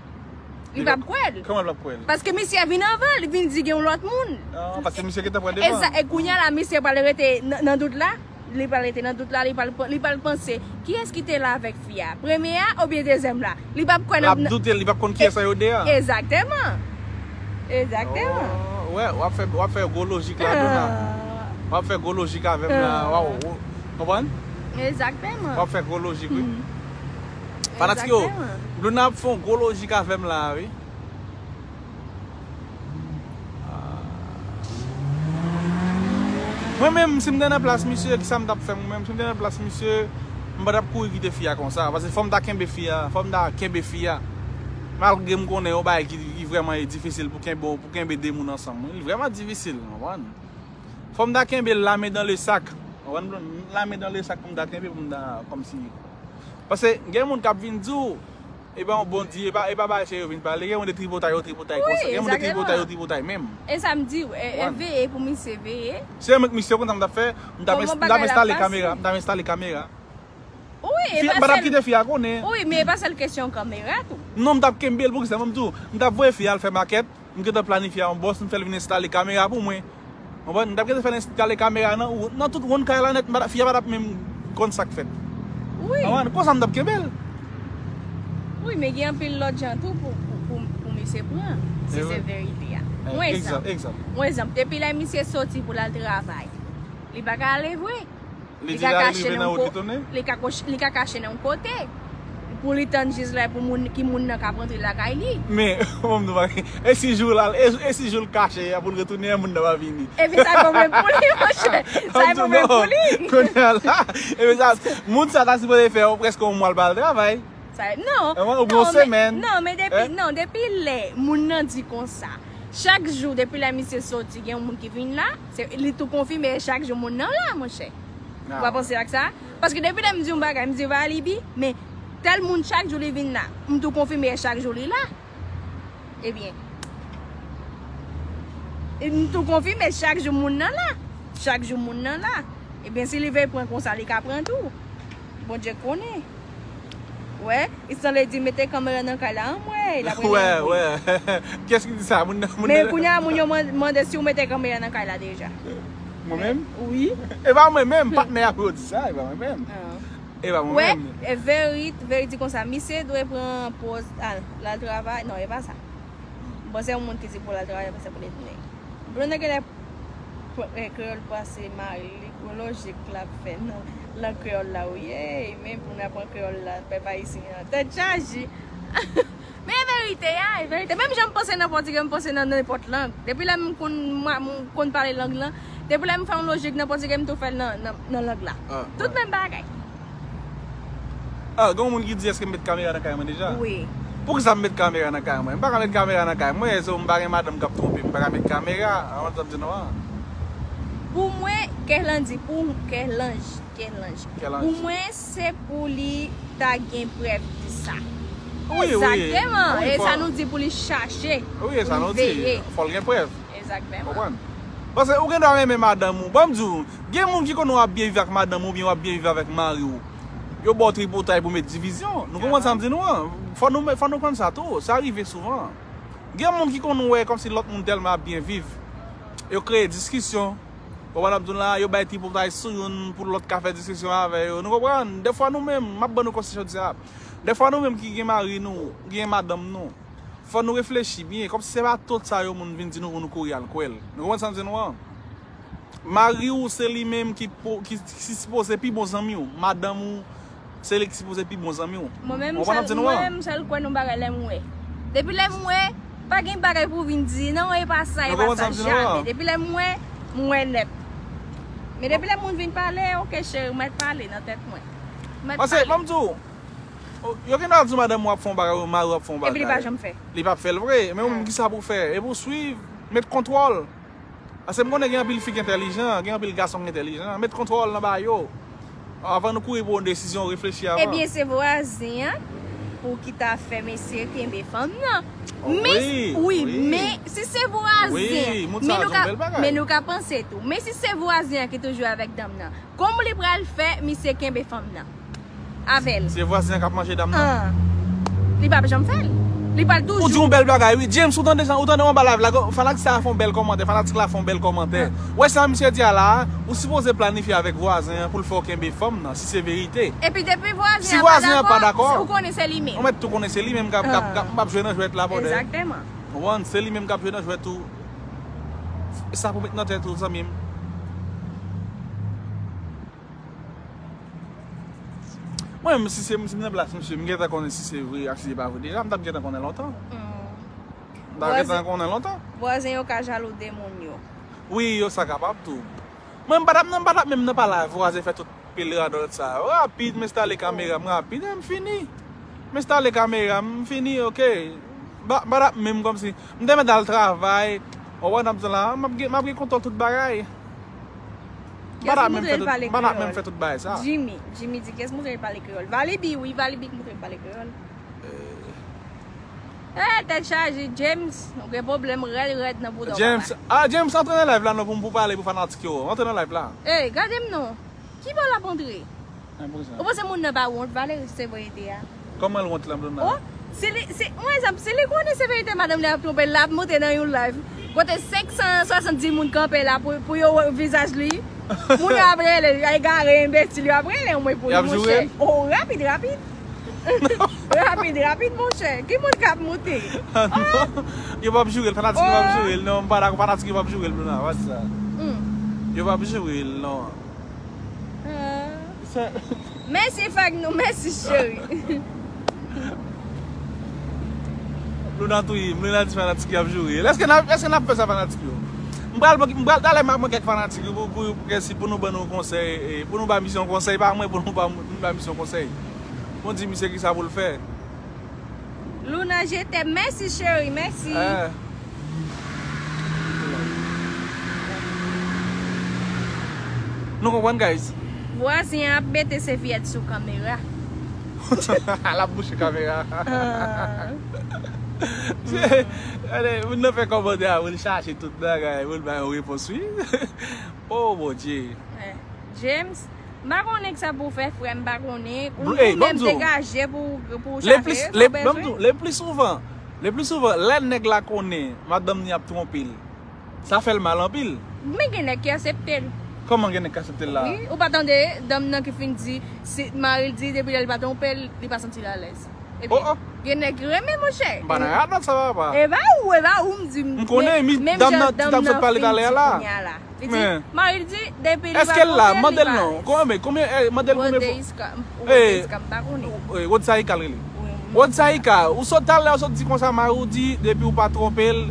Li p ap kwè l. Kòman l p ap kwè l? Paske misye vin anvan l, vin di gen yon lòt moun. Ah, paske misye gentan pran devan. E sa, e kounye a la, misye pral rete nan, nan dout la. Li pral rete nan dout la, li pral, li pral panse, kiyès ki te la avèk fi a? Premye a oubyen dezyèm la? Li p ap kwè nan. L ap doute, li p ap konn kiyès nan yo de a. Egzakteman. Egzakteman. Oh, wè, w ap fè, w ap fè gwo lojik la, Dona. W ap fè gwo lojik avè m la. Waw, w konprann? Egzakteman. W ap fè gwo lojik, wi. Fanatik yo, Dona ap fè yon gwo lojik avè m la, wi. Mwen menm, si m te nan plas misye, kisa m t ap fè mwen menm? Si m te nan plas misye, m pa t ap kouri kite fi a konsa. Paske fò m ta kenbe fi a, fò m ta kenbe fi a. Malgre m konnen yon bagay ki, ki vrèman difisil pou kenbe, pou kenbe de moun ansanm. Li vrèman difisil, w konprann? Fò m ta kenbe l la men dan le sak. W konprann? La men dan le sak pou m ta kenbe, pou m ta, kòmsi. Paske gen moun k ap vin di w, e pa yon bon di, e pa, e pa bagay serye yo vin pale. Gen moun de tripotay, yo tripotay konsa. Gen moun de tripotay, yo tripotay menm. E sa m di w, e, e veye pou misye veye. Se menm misye konn sa m t ap fè, m t ap, m t ap enstale kamera, m t ap enstale kamera. Wi, e pa sèl. M pa t ap kite fi a konnen. Wi, men e pa sèl kesyon kamera tou. Non, m t ap kenbe l pou kisa, m di w, m t ap voye fi a al fè makèt. M gentan planifye yon bòs, m fè l vin enstale kamera pou mwen. Konprann? M t ap gentan fè l enstale kamera nan, nan tout wonn kay la nèt, m pa t ap, fi a pa t ap menm konn sa k fèt. Wi. Konprann? Konsa m t ap kenbe l. Wi, men gen anpil lòt jan tou pou, pou, pou, pou misye pran, si se verite a. Yon egzanp. Yon egzanp, depi lè misye soti pou l al travay, li pa ka ale vre. Li ka kache nan yon kote. Li ka kache nan yon kote. Pou li tann jis lè pou moun, ki moun nan k ap rantre lakay li. Men, ban m di w bagay. E si jou l al, e, e si jou l kache a pou l retounen an, moun nan pa vini. Ebyen, sa pwoblèm pou li, monchè. Sa pwoblèm pou li. Kounye a la, ebyen, sa, moun sa ta sipoze fè prèske yon mwa l pa al travay. Sa, non. Ou gen yon semèn. Non, men depi, non, depi lè moun nan di konsa, chak jou, depi lè misye soti, gen yon moun ki vin la, se, li tou konfime, e chak jou moun nan la, monchè. Ou pa panse ak sa? Paske depi lè m di yon bagay, m di Valiby, men tèl moun chak jou li vin la. M tou konfime chak jou li la. Ebyen, m tou konfime chak jou moun nan la. Chak jou moun nan la. Ebyen, si li vle pran konsa, li ka pran tou. Bondye konnen. Wè, Istanley di mete kamera nan kay la anmwey. Wè, wè. Kiyès ki di sa? Moun nan, moun nan. Men kounye a, moun yo man-, mande si w mete kamera nan kay la deja. Mwen menm? Wi. E pa mwen menm, patnè a pou yo di sa, e pa mwen menm. E pa mwen menm. Wè, e Verit, Verit di konsa, misye dwe pran pòz, al, l al travay. Non, e pa sa. M panse yon moun ki di pou l al travay, m panse pou li tounen. Blonde genlè pran, eh, kreyòl pase mari li, gwo lojik l ap fè nan lang kreyòl la, wi. Ey, men pou n aprann kreyòl la, pèp ayisyen an, tèt chaje. Men e verite a, e verite. Menm jan m panse nan pòtigè, m panse nan nenpòt lang. Depi lè m konn, m, m konn pale lang lan, depi lè m fè yon lojik nan pòtigè, m tou fè l nan, nan, nan lang la. Tout menm bagay. Ah, gen yon moun ki di, èske m met kamera nan kay mwen deja? Wi. Poukisa m met kamera nan kay mwen? M pa ka met kamera nan kay mwen, so m pa gen madanm k ap twonpe m, m pa ka met kamera. An, sa m di nou an. Pou mwen, Kèlanj di, pou Kèlanj, Kèlanj. Pou mwen, se pou li ta gen prèv de sa. Wi, wi. Egzakteman. E sa nou di pou li chache, pou li veye. Wi, e sa nou di. Fò l gen prèv. Egzakteman. Konprann? Paske ou gen dwa renmen madanm ou. Ban m di w, gen moun ki konnen w ap byen viv ak madanm ou oubyen w ap byen viv avèk mari w. Yo ba w tripotay pou met divizyon. Nou konprann sa m di nou an? Fò nou, fò nou konn sa tou. Sa rive souvan. Gen moun ki konn wè kòmsi lòt moun tèlman ap byen viv. Yo kreye diskisyon. Konprann ap di w la, yo bay tripotay sou youn pou lòt ka fè diskisyon avè yo. Nou konprann? Dèfwa nou menm, m ap ban nou konsèy jodi a. Dèfwa nou menm ki gen mari nou, ki gen madanm nou, fò nou reflechi byen, kòmsi se pa tout sa yo moun vin di nou pou nou kouri al kwè l. Nou konprann sa m di nou an? Mari w se li menm ki po-, ki, ki sipoze pi bon zanmi w. Madanm ou, se li ki sipoze pi bon zanmi w. Mwen menm, mwen menm, sèl kwè nan bagay lè m wè. Depi lè m wè, pa gen bagay pou vin di, non, e pa sa, e pa sa, jamè. Depi lè m wè, m wè nèt. Men depi lè moun vin pale, oke, cheri, ou mèt pale nan tèt mwen. Ou mèt pale. Paske, ban m di w, yo gen dwa di madanm ou ap fè yon bagay, ou mari w ap fè yon bagay. Epi li pa janm fè. Li p ap fè l vre. Men ou menm, kisa pou w fè? Epi w swiv, met kontwòl. Paske m konnen gen anpil fi ki entèlijan, gen anpil gason ki entèlijan. Met kontwòl nan bagay yo. Anvan nou kouri pou yon desizyon, reflechi avan. Ebyen, se vwazen an pou ki ta fè mesye kenbe fanm nan. Men, wi, men, si se vwazen an, men nou ka, men nou ka panse tou. Men si se vwazen an ki toujou avèk dam nan, kòman li pral fè misye kenbe fanm nan? Avè l. Se vwazen an k ap manje dam nan. An. Li p ap janm fè l. Li pral toujou. Ou di yon bèl bagay, wi. James, ou tande sa, ou tande anba live la, fanatik sa a fè yon bèl kòmantè, fanatik la fè yon bèl kòmantè. Wè sa misye di a la, ou sipoze planifye avèk vwazen an pou l fè w kenbe fanm nan, si se verite. Epi depi vwazen an pa dakò, ou konnen se li menm. Ou mèt tou konnen se li menm k ap, k ap, k ap, m p ap jwe nan jwèt la, brother. Egzakteman. Ou konprann? Se li menm k ap jwe nan jwèt tou. Sa pou met nan tèt ou, zanmi m. Mwen menm, si se, si m nan plas misye, m gentan konnen si se vre ak si se pa vre. Deja, m t ap gentan konnen lontan. M t ap gentan konnen lontan. Vwazen yo ka jalou de moun yo. Wi, yo sa kapab tou. Mwen, m pa t ap, m pa t ap menm nan pale a vwazen fè tout pil radòt sa. Rapid, m enstale kamera m rapid, e m fini. M enstale kamera m, m fini, oke. M pa t ap menm kòmsi. M te mèt al travay. Ou wè, n ap di la, m ap gen, m ap gen kontwòl tout bagay. M pa t ap menm fè tout, m pa t ap menm fè tout bagay sa. Jimmy, Jimmy di, kiyès montre l pale kreyòl? Valibi, wi, Valibi k montre l pale kreyòl. Eh, tèt chaje, James, ou gen pwoblèm rèd, rèd nan bouda w, papa. James, ah, James, antre nan live la non pou m pou pale pou fanatik yo. Antre nan live la. Eh, gade m non. Ki bò l ap antre? Ou panse moun nan pa wont, Valery, se verite a? Kòman l wont la, Blona? Oh, si li, si, yon egzanp, si li konnen se verite madanm li ap twonpe l, l ap monte nan yon live kote senk san swasanndiz moun kanpe la pou, pou yo wè vizaj li. Moun yo ap rele, egare, enbesil, yo ap rele mwen pou li, monchè. Oh, rapid, rapid. Rapid, rapid, monchè. Ki moun k ap monte? Ah, non. Yo p ap joure l, fanatik yo p ap joure l. Non, m pa dakò, fanatik yo p ap joure l, Blona. Wè sa. Yo p ap joure l, non. Mèsi fag nou, mèsi cheri. Luna touye m, Luna di fanatik yo ap joure l. Èske n ap, èske n ap fè sa fanatik yo? M pral, m pral talè m ap mwen kèk fanatik yo pou, pou, pou, pou, pou nou ban nou konsèy, e, pou nou ba misye yon konsèy, pa mwen, pou nou ba, nou ba misye yon konsèy. Pou nou di misye kisa pou l fè. Luna, je t'aime. Mèsi, cheri. Mèsi. Nou konprann, guys? Vwazen an ap mete sèvyèt sou kamera. L ap bouche kamera. Gade, moun nan fè kòmantè a, moun chache tout bagay, moun bay yon repons, wi. Oh, Bondye. James, m pa konnen kisa pou w fè, frè, m pa konnen. Ou menm degaje pou, pou w chache sa w bezwen. Le pli souvan, le pli souvan, lè nèg la konnen madanm ni ap twonpe l, sa fè l mal anpil. Men gen nèg ki aksepte l. Kòman gen nèg ki aksepte l la? Wi, ou pa tande danm nan ki fin di, si mari l di depi lè li pa twonpe l, li pa santi l alèz. Ebyen, gen nèg ki renmen, monchè. M pa nan radòt sa, papa. E pa ou, e pa ou, m di, m konnen, men, menm jan danm nan fin di kounya la. Li di, mari l di, depi li pa twonpe l, li pa alèz. Èske l la? Mande l non. Konbyen, konbyen, eh, mande l konbyen fwa. Roderiska, m pa konnen. Eh, Rodsaika l rele. Rodsaika, ou sot talè, ou sot di konsa, mari w di, depi w pa twonpe l,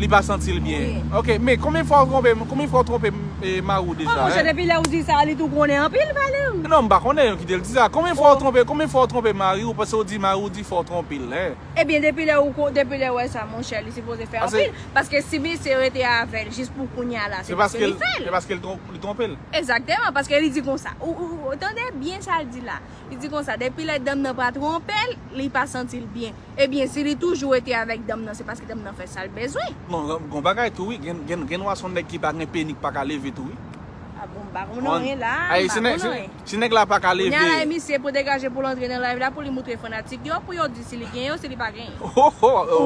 li pa santi l byen. Wi. Ok, men konbyen fwa w twonpe, konbyen fwa w twonpe, eh, mari w deja, monchè, depi lè w di sa, li tou konnen anpil, Valery. Non, m pa konnen, kite l di sa. Konbyen fwa w twonpe, konbyen fwa w twonpe mari w, paske w di mari w di fò w twonpe l, eh. Ebyen, depi lè ou ko-, depi lè w wè sa, monchè, li sipoze fè anpil. Paske si misye rete avè l jis pou kounya la, se paske li fè l. Se paske l twon-, li twonpe l. Egzakteman, paske li di konsa. Ou, ou, ou tande byen sa l di la. Li di konsa, depi lè danm nan pa twonpe l, li pa santi l byen. Ebyen, si li toujou rete avèk danm nan, se paske danm nan fè sa l bezwen. Non, gon bagay tou, wi. Gen, gen, gen dwa se yon nèg ki pa gen peni k pa ka leve tou, wi. Ah bon, m pa konn anyen la, m pa konn anyen. Si nèg la pa ka leve. Kounya la, misye pou degaje pou l antre nan live la, pou li moutre fanatik yo, pou yo di si li gen yo, si li pa gen yo.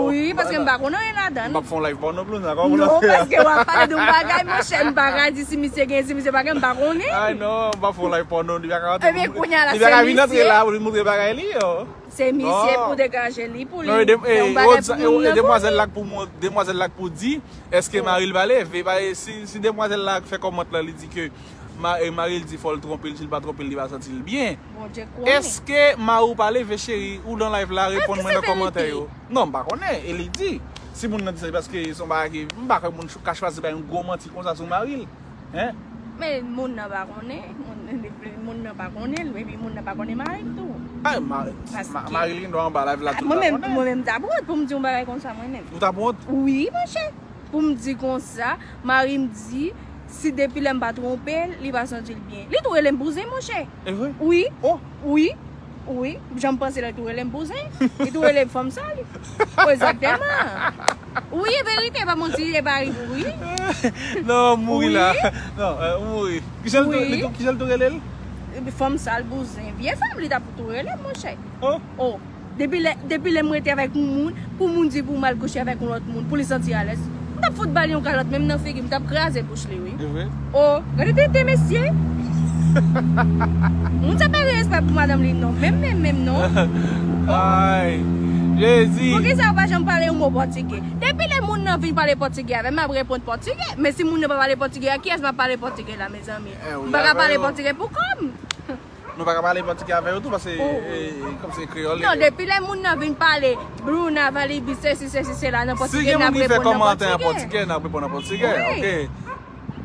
Wi, paske m pa konn anyen ladan l. M p ap fè yon live pa w non plis, non, paske w ap pale de yon bagay, monchè, m pa ka di si misye gen, si misye pa gen, m pa konnen. Ay non, m p ap fè yon live pa w non, li pa ka antre. Ebyen, kounya la, se misye. Li pa ka vin antre la pou li moutre bagay li yo. Se misye pou degaje li, pou li fè yon bagay pou moun nan konnen. Demwazèl la k pou, demwazèl la k pou di, èske mari l va leve? Paske si, si demwazèl la k fè kòmantè la, li di ke ma-, eh, mari l di fò l twonpe l, si l pa twonpe l, li pa santi l byen. Bondye konnen. Èske mari w pa leve, cheri? Ou nan live la, reponn mwen nan kòmantè yo. Non, m pa konnen, e li di. Si moun nan di sa, se paske se yon bagay ki, m pa kwè moun ka chwazi bay yon gwo manti konsa sou mari l. Hein? Men moun nan pa konnen, moun, moun nan pa konnen l, epi moun nan pa konnen mari l tou. Ay, ma-, ma-, mari l gen dwa anba live la tou, l pa konnen. Mwen menm, mwen menm m t ap wont pou m di yon bagay konsa, mwen menm. Ou t ap wont? Wi, monchè. Pou m di konsa, mari m di, si depi lè m pa twonpe l, li pa santi l byen. Li tou rele m bouzen, monchè. E vre? Wi. Oh! Wi, wi, jan m panse la, li tou rele m bouzen. Li tou rele m fanm sal. Egzakteman. Wi, e verite, e pa manti, e pa ri pou ri. Non, m mouri la. Non, eh, m mouri. Kijan l tou, li tou, kijan l tou rele l? Fanm sal, bouzen. Vye fanm, li t ap tou rele m, monchè. Oh. Oh. Depi lè, depi lè m rete avèk yon moun, pou moun di pou m al kouche avèk yon lòt moun, pou li santi alèz. M t ap fout ba li yon kalòt, menm nan figi, m t ap kraze bouch li, wi. E vre? O, gade tenten, mesye! Moun sa pa gen respè pou madanm li, non. Menm, menm, menm, non. Ay, Jezi! Poukisa ou pa janm pale yon mo pòtigè? Depi lè moun nan vin pale pòtigè avè m, m ap reponn pòtigè. Men si moun nan pa pale pòtigè, ak kiyès m ap pale pòtigè la, mezanmi? M pa ka pale pòtigè pou kò m. Nou pa ka pale pòtigè avè yo tou, paske, e, e, kòm se kreyòl. Non, depi lè moun nan vin pale, Bruna, Valibi, sesi, sesi, sela, nan pòtigè, n ap reponn nan pòtigè. Si gen moun ki fè kòmantè an pòtigè, n ap reponn an pòtigè, oke.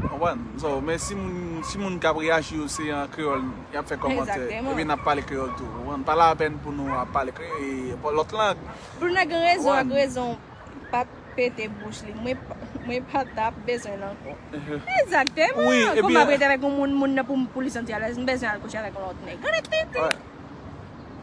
Konprann? So, men si moun, si moun k ap reyaji yo se an kreyòl, y ap fè kòmantè, epi n ap pale kreyòl tou. Konprann? Pa lapèn pou nou ap pale kre-, e, lòt lang. Bruna gen rezon ak rezon. Pa pete bouch li. Mwen pa, mwen pa t ap bezwen l ankò. Egzakteman. Wi, kòm m ap rete avèk yon moun, moun nan pou, pou li santi alèz, m bezwen al kouche avèk yon lòt nèg. Gade tenten.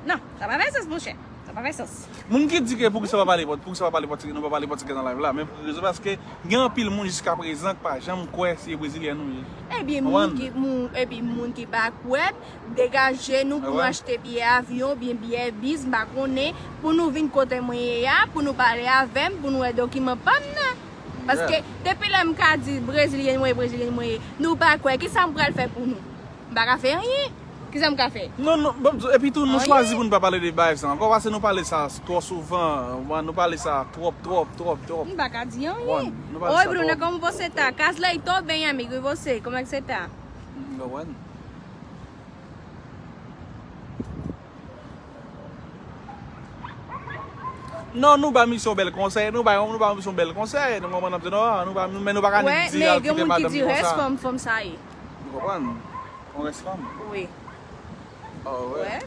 Non, sa pa fè sans, monchè. Sa pa fè sans. Moun ki di ke poukisa pa pale pòt-, poukisa pa pale pòtigè, nou pa pale pòtigè nan live la, men pou ki rezon, paske gen anpil moun jiskaprezan k pa janm kwè se brezilyèn nou ye. Ebyen, moun ki, moun, epi moun ki pa kwè, degaje nou pou nou achte biyè avyon, oubyen biyè bis, m pa konnen, pou nou vin kote mwen ye a, pou nou pale avè m, pou nou wè dokiman pa m nan. Paske, depi lè m ka di, brezilyen mwen ye, brezilyen mwen ye, nou pa kwè, kisa m pral fè pou nou? M pa ka fè anyen. Kisa m ka fè? Non, non, bon, epi tou, nou chwazi pou nou pa pale de bagay sa ankò, paske nou pale sa twò souvan, nou pale sa twòp, twòp, twòp, twòp. M pa ka di anyen. Oi, Bruno, como você tá? Casley, tô bem, amigo, e você? Como é que você tá? Non, nou ba misye yon bèl konsèy, nou ba, nou ba misye yon bèl konsèy, nou konprann, nou ba, nou, men nou pa ka nèk di al kite madanm li konsa. Wè, men gen moun ki di rès fanm, fanm sa ye. Ou konprann? Yon rès fanm. Wi. Oh, wè.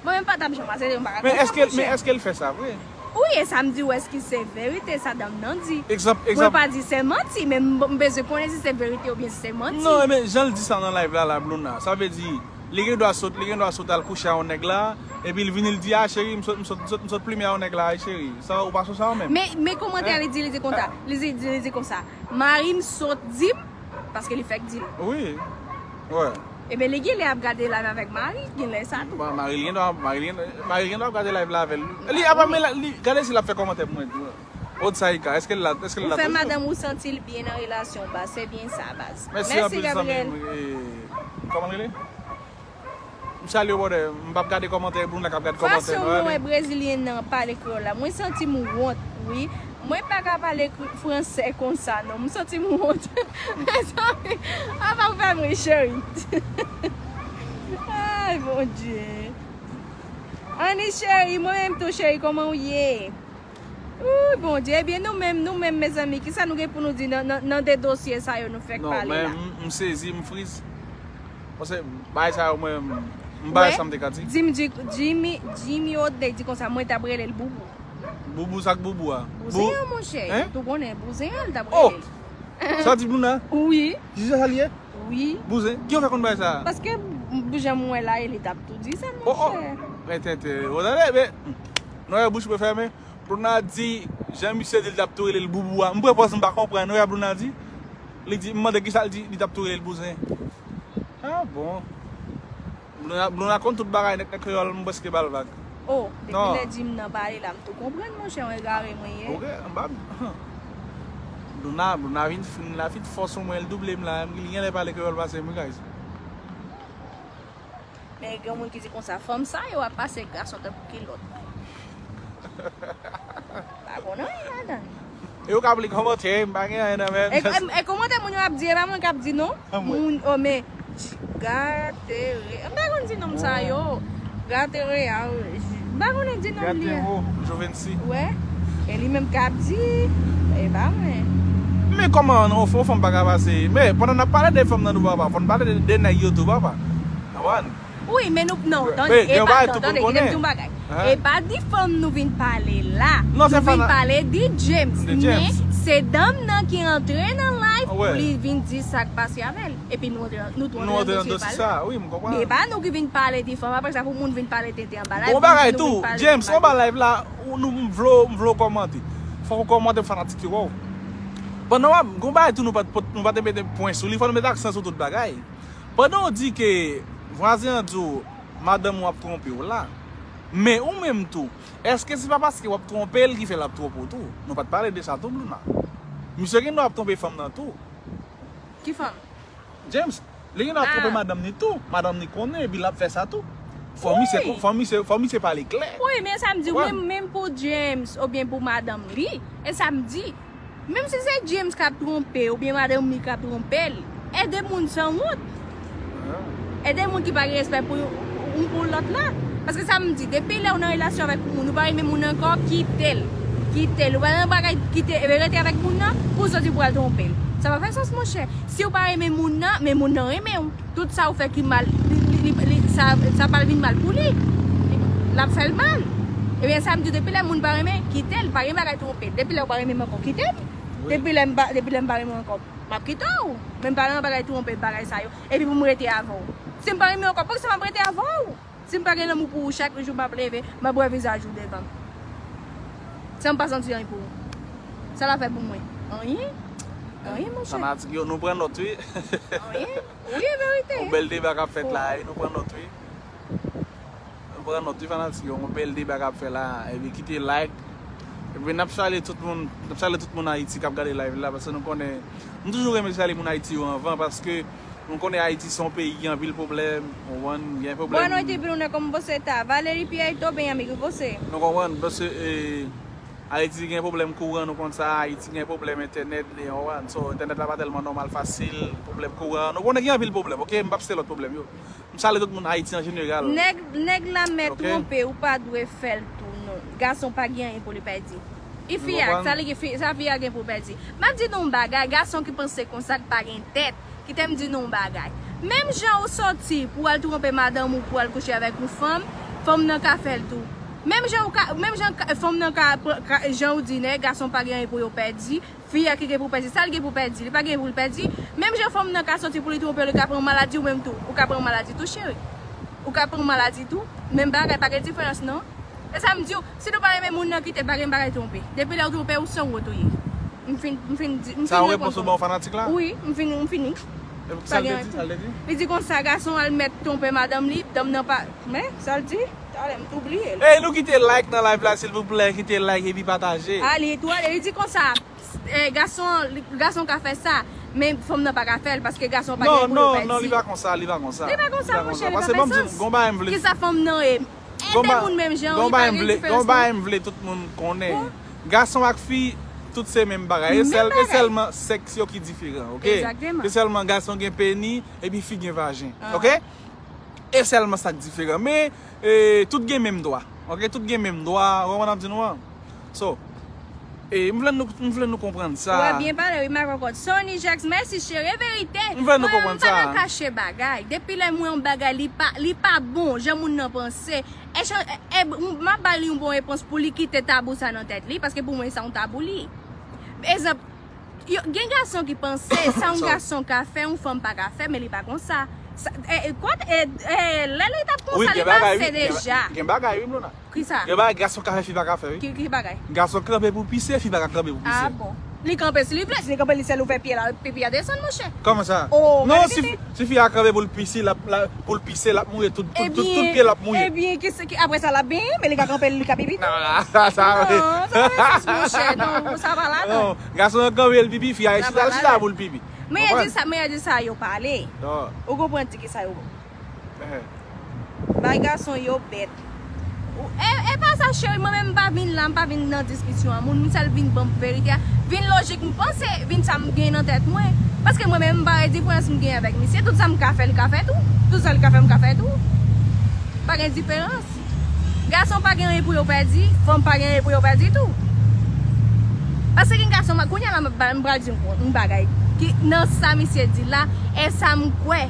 Mwen menm pa t ap janm aksepte, m pa ka konn sa, monchè. Men èske l fè sa vre? Wi, e sa m di w, èske se verite sa dam nan di? Egzanp, egzanp. Mwen pa di se manti, men m, m bezwen konnen si se verite oubyen si se manti. Non, men jan l di sa nan live la, la, Bruna, sa vle di, li gen dwa sot, li gen dwa sot al kouche a yon nèg la, epi l vini, l di, "A, cheri, m sot, m sot, m sot, m sot plimen a yon nèg la, wi, cheri." Sa, ou pa sou sa ou menm? Men, men kòmantè a, li di, li di konsa, li di, li di konsa, "Mari m sot di m," paske li fèk di l. Wi. Wè. Ebyen, li genlè ap gade live avèk mari, genlè sa tou. Bon, mari l gen dwa, mari l gen, mari l gen dwa ap gade live la avè l. Li apa, men li, gade si l ap fè kòmantè pou mwen tou. Otsaika, èske l la, èske l la toujou? Ou fè madanm ou santi l byen nan relasyon w, baz. Se byen sa, baz. Mèsi anpil, zanmi m. Kòman l rele? M salye w, brother. M p ap gade kòmantè, Bruna k ap gade kòmantè. Fason mwen wè brezilyen nan pale kreyòl la, mwen santi m wont, wi. Mwen pa ka pale kri-, fransè konsa, non. M santi m wont. Mezanmi, apa w fè m ri, cheri? Ay, Bondye. Ani, cheri, mwen menm tou, cheri, kòman w ye? Ooh, Bondye, ebyen nou menm, nou menm, mezanmi, kisa nou gen pou nou di nan, nan, nan de dosye sa yo nou fèk pale la? Non, men m, m sezi, m friz. Paske bagay sa yo, mwen, m bay sa m te ka di. Di m, di, Jimmy, Jimmy Odley di konsa, mwen t ap rele l Boubou. Boubou, sa k Boubou a? Bouzen an, monchè. Hein? Ou konnen, bouzen an, l t ap rele l. Sa w di Bruna? Wi. Jije sa l ye? Wi. Bouzen? Ki yo fè konn bagay sa? Paske, jan m wè la, e li t ap tou di sa, monchè. Rete, rete. O, tande, men, nou wè bouch mwen fèmen. Bruna di, jan misye di l t ap tou rele l Boubou a. M pran pòz m pa konprann, ou wè Bruna di? Li di, m mande kisa l di, li t ap tou rele l Bouzen. Ah bon. Bruna, Bruna konn tout bagay nèt nan kreyòl, m prèske ba l vag. Oh, depi lè Jim nan pale la, m tou konprann, monchè, yon egare mwen ye. Ok, m pa. Bruna, Bruna vin fin la, vin fò sou mwen, l double m la, li genlè pale kreyòl pase m, wi, guys. Men gen moun ki di konsa, fanm sa yo ap pase gason tankou kilòt. Pa konn anyen ladan. E yo ka ap li kòmantè, m pa gen anyen nan men m. E, e, e kòmantè moun yo ap di, e pa mwen k ap di non. Moun, oh, men, Gatere, m pa konn di nonm sa yo. Gatere a, m pa konnen di nonm li an. Gatero, Jovency. Wè. E li menm k ap di, e pa mwen. Men kòman, yon fanm pa ka pase? Men, pandan n ap pale de fanm nan tou, papa, fò n pale de, de nèg yo tou, papa. Konprann? Wi, men nou, non, tande, e pa, non, tande, kite m di yon bagay. E pa di fanm nou vin pale la. Nou vin pale di James. Men se dam nan ki antre nan live pou li vin di sa k pase avè l. Epi nou antre, nou tou antre nan dosye pa l. Wi, m konprann. Men e pa nou ki vin pale di fanm, apre sa pou moun vin pale tenten anba live. Bon bagay tou, James, anba live la, ou, nou, m vle w, m vle w kòmante. Fòk ou kòmante pou fanatik yo wè w. Pandan w ap, gon bagay tou nou pa t, nou pa te mete pwen sou li, fò nou mete aksan sou tout bagay. Pandan w di ke vwazen an di w, madanm ou ap twonpe w la. Men ou menm tou, èske se pa paske w ap twonpe l ki fè l ap twonpe w tou? Nou pa t pale de sa tou, Blouna. Misye gen dwa ap twonpe fanm nan tou. Ki fanm? James, li gen dwa ap twonpe madanm ni tou. Madanm ni konnen, epi l ap fè sa tou. Fò misye, fò misye, fò misye pale klè. Wi, men sa m di, menm, menm pou James oubyen pou madanm li, e sa m di, menm si se James k ap twonpe oubyen madanm li k ap twonpe l, ede moun sanwont. Ede moun ki pa gen respè pou youn pou lòt la. Paske sa m di, depi lè w nan relasyon avèk yon moun, ou pa renmen moun nan ankò, kite l. Kite l. Ou pa nan bagay kite, rete avèk moun nan, pou w soti pou w al twonpe l. Sa pa fè sans, monchè. Si w pa renmen moun nan, men moun nan renmen w. Tout sa w fè ki mal, li, li, li, li, sa, sa pral vin mal pou li. Li, l ap fè l mal. Ebyen, sa m di, depi lè moun pa renmen, kite l, pa gen bagay twonpe. Depi lè w pa renmen m ankò, kite m. Depi lè m pa, depi lè m pa renmen w ankò, m ap kite w. Men m pa nan bagay twonpe, bagay sa yo. Epi pou m rete avè w. Si m pa renmen w ankò, poukisa m ap rete avè w? Si m pa gen lanmou pou ou, chak jou m ap leve, m ap wè vizaj ou devan m. San m pa santi anyen pou ou. Sa l ap fè pou mwen? Anyen. Anyen, monchè. Fanatik yo, nou pran nòt, wi. Anyen. Wi, verite. Yon bèl deba k ap fèt la, wi. Nou pran nòt, wi. Nou pran nòt, wi, fanatik yo. Yon bèl deba k ap fèt la. Epi kite like. Epi n ap salye tout moun, n ap salye tout moun Ayiti k ap gade live la, paske nou konnen, m toujou renmen salye moun Ayiti yo anvan, paske nou konnen Ayiti se yon peyi ki gen anpil pwoblèm, ou konprann, gen pwoblèm. Boa noite, Bruno, como você tá? Valerie Piaito, bem, amigo, e você? Nou konprann, paske, eh, Ayiti gen pwoblèm kouran, nou konn sa, Ayiti gen pwoblèm entènèt, ou konprann, so, entènèt la pa tèlman nòmal, fasil, pwoblèm kouran, nou konnen gen anpil pwoblèm, oke? M p ap site lòt pwoblèm yo. M salye tout moun Ayiti an jeneral. Nèg, nèg la mèt twonpe, ou pa dwe fè l tou, non. Gason pa gen anyen pou li pèdi. E fi a, sa li gen, fi, sa fi a gen pou pèdi. M ap di nou yon bagay, gason ki panse konsa, k pa gen tèt, kite m di nou yon bagay. Menm jan ou soti pou al twonpe madanm ou, pou al kouche avèk yon fanm, fanm nan ka fè l tou. Menm jan ou ka, menm jan ka, fanm nan ka, ka, jan ou di, nèg, gason pa gen anyen pou yo pèdi, fi a ki gen pou pèdi, sa l gen pou pèdi? Li pa gen pou l pèdi. Menm jan fanm nan ka soti pou li twonpe w, li ka pran maladi, ou menm tou. Ou ka pran maladi tou, cheri. Ou ka pran maladi tou. Menm bagay, pa gen diferans, non. E sa m di w, si nou pa renmen moun nan, kite l, pa gen bagay twonpe. Depi lè w twonpe, ou sanwont ou ye. M fin, m fin di, m fin reponn. Sa yon repons ou ba yon fanatik la? Wi, m fin, m fini. Epi sa l te di, sa l te di? Li di konsa, gason al mèt twonpe madanm li, danm nan pa, men, sa l di, talè m tou bliye l. Ey, nou kite like nan live la, silvouplè, kite like epi pataje. A, li tou ale, li di konsa, eh, gason, li, gason ka fè sa, men fanm nan pa ka fè l, paske gason pa gen pou yo pèdi. Non, non, non, li pa konsa, li pa konsa. Li pa konsa, monchè, li pa fè sans. Paske ban m di, gon bagay m vle. Kisa fanm nan ye? Ede moun menm jan, li pa gen diferans, non. Gon bagay m vle tout moun konnen. Gason ak fi, tout se menm bagay. E sèl, e sèlman sèks yo ki diferan, oke? Egzakteman. Se sèlman gason gen peni, epi fi gen vajen, oke? E sèlman sa k diferan. Men, e, tout gen menm dwa, oke? Tout gen menm dwa, ou konprann m ap di nou an? So, e, m vle nou, m vle nou konprann sa. Ou ap byen pale, wi, Makòkòt. Sony Jacques, mèsi, cheri, e verite. M vle nou konprann sa. Mwen, m pa nan kache bagay. Depi lè m wè yon bagay, li pa, li pa bon, jan moun nan panse, E chan-, e, e, m ap ba li yon bon repons pou li kite tabou sa nan tèt li, paske pou mwen, sa yon tabou li ye. Egzanp, yo, gen gason ki panse, sa yon gason ka fè, yon fanm pa ka fè, men li pa konsa. Sa, e, e, kwa, e, e, lè li t ap konsa, li pase deja. Wi, gen bagay, wi, Blouna. Kisa? Gen bagay gason ka fè, fi pa ka fè, wi. Ki, ki bagay? Gason kanpe pou pise, fi pa ka kanpe pou pise. A bon. Li kanpe si li vle, si li kanpe li sèl ouvè pye l, pipi a desann, monchè. Kòman sa? Oh, non, si, si fi a kanpe pou l pise, l ap, l ap, pou l pise, l ap mouye, tout, tout, tout, tout pye l ap mouye. Ebyen, ki, ki, apre sa, l ap benyen, men li ka kanpe, li ka pipi tou. Non, sa, sa, non, sa pa fè sans, monchè. Non, sa pa ladan. Non, gason an kanpe, l pipi, fi a chita, l chita pou l pipi. Men yo di sa, men yo di sa, yo pale. Ou konprann ti ki sa yo. Bay gason yo bèt. Ou, e, e pa sa, cheri, mwen menm m pa vin la, m pa vin nan diskisyon an moun, m sèl vin ban m verite a. Vin lojik, m panse, vin sa m gen nan tèt mwen. Paske mwen menm, m pa wè diferans m gen avèk misye. Tout sa m ka fè, li ka fè tou. Tout sa li ka fè, m ka fè tou. Pa gen diferans. Gason pa gen anyen pou yo pèdi, fanm pa gen anyen pou yo pèdi tou. Paske gen gason, kounye a la, m, m pral di yon, yon bagay ki nan sa misye di la, e sa m kwè,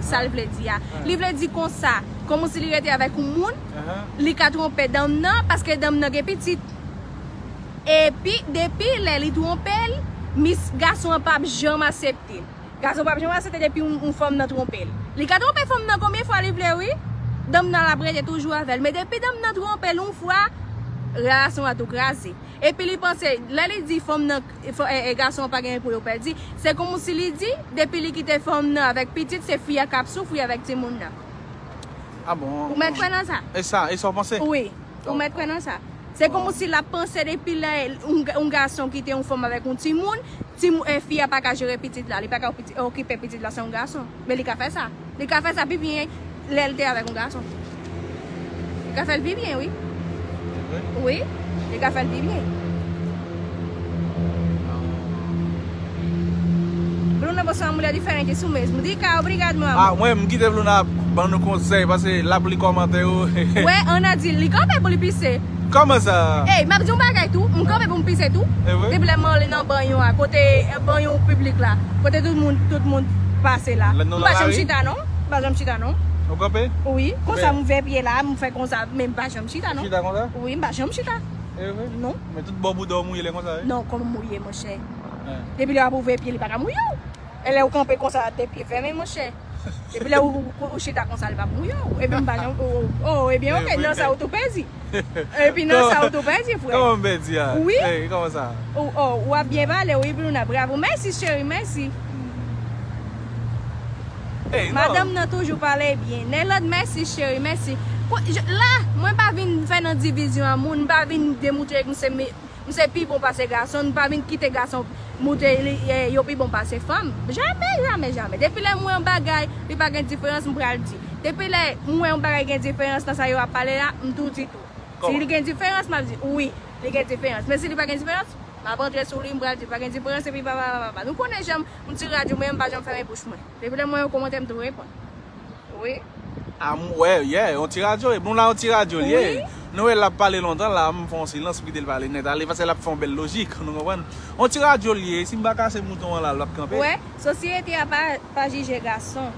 sa l vle di a. Li vle di konsa, kòmsi li rete avèk yon moun, li ka twonpe danm nan, paske danm nan gen pitit. Epi, depi lè li twonpe l, mis gason an p ap janm aksepte l. Gason p ap janm aksepte depi yon, yon fanm nan twonpe l. Li ka twonpe fanm nan konbyen fwa li vle, wi. Danm nan l ap rete toujou avè l. Men depi danm nan twonpe l yon fwa, relasyon an tou kraze. Epi li panse, lè li di fanm nan, e, e, gason an pa gen anyen pou yo pèdi, se kòmsi li di, depi li kite fanm nan avèk pitit, se fi a k ap soufri avèk timoun nan. Ah bon? Ou mèt kwè nan sa? E sa, e sa w panse? Wi. Ou mèt kwè nan sa? Se kòm si l ap panse depi lè yon, yon gason kite yon fanm avèk yon timoun, timoun, e fi a pa ka jere pitit la, li pa ka piti- okipe pitit la, se yon gason. Men li ka fè sa. Li ka fè sa pi byen lè l te avèk yon gason. Li ka fè l pi byen, wi. Se vre? Wi, li ka fè l pi byen. Bruno, bonswa, mulher diferente, isso mesmo. Diga, obrigado, meu amor. Ah, mwen, m kite Bruna ban nou konsèy, paske l ap li kòmantè yo. Wè, Ana di, li kanpe pou li pise. Kòman sa? Ey, m ap di yon bagay tou, m kanpe pou m pise tou. E vre? Depi lè m ale nan banyo a, kote, eh, banyo piblik la, kote tout moun, tout moun pase la. M pa janm chita, non. M pa janm chita, non. Ou kanpe? Wi, konsa m ouvè pye la, m fè konsa, men m pa janm chita, non. Chita konsa? Wi, m pa janm chita. E vre? Non. Men tout bò bouda w mouye lè konsa, wi? Non, kòman mouye, monchè? Depi lè w ap ouvè pye, li pa ka mouye w. E lè ou kanpe konsa, de pye fèmen, monchè. Depi lè ou, ou, ou chita konsa, li p ap mouye w. Epi m pa janm, oh, oh, oh, ebyen, ok, nan sa ou tou pèdi. Epi nan sa ou tou pèdi, frè. Kòman m pèdi a? Wi. Ey, kòman sa? Ou, oh, w ap byen pale, wi, Bruna, bravo. Mèsi, cheri, mèsi. Ey, non. Madanm nan toujou pale byen. Nelod, mèsi, cheri, mèsi. Ko- je- La, mwen pa vin fè nan divizyon a moun, m pa vin demontre ke m se me- M se pi bon pase gason, m pa vin kite gason moutre li, eh, yo pi bon pase fanm. Jamè, jamè, jamè. Depi lè m wè yon bagay, li pa gen diferans, m pral di. Depi lè m wè yon bagay gen diferans nan sa yo ap pale la, m tou di tou. Si li gen diferans, m ap di, wi, li gen diferans. Men si li pa gen diferans, m ap antre sou li, m pral di, pa gen diferans, epi pa, pa, pa, pa, pa. Nou konnen jan m ti radyo, mwen, m pa janm fèmen bouch mwen. Depi lè m wè yon kòmantè, m tou reponn. Wi. Ah, m wè, yeah, yon ti radyo. E bon, la, yon ti radyo l ye. Wi. Nou wè l ap pale lontan, la, m fè yon silans, m kite l pale nèt ale, paske l ap fè yon bèl lojik, nou konprann? Yon ti radyo l ye, si m pa kase mouton an la, l ap kanpe. Wè, sosyete a pa, pa jije gason,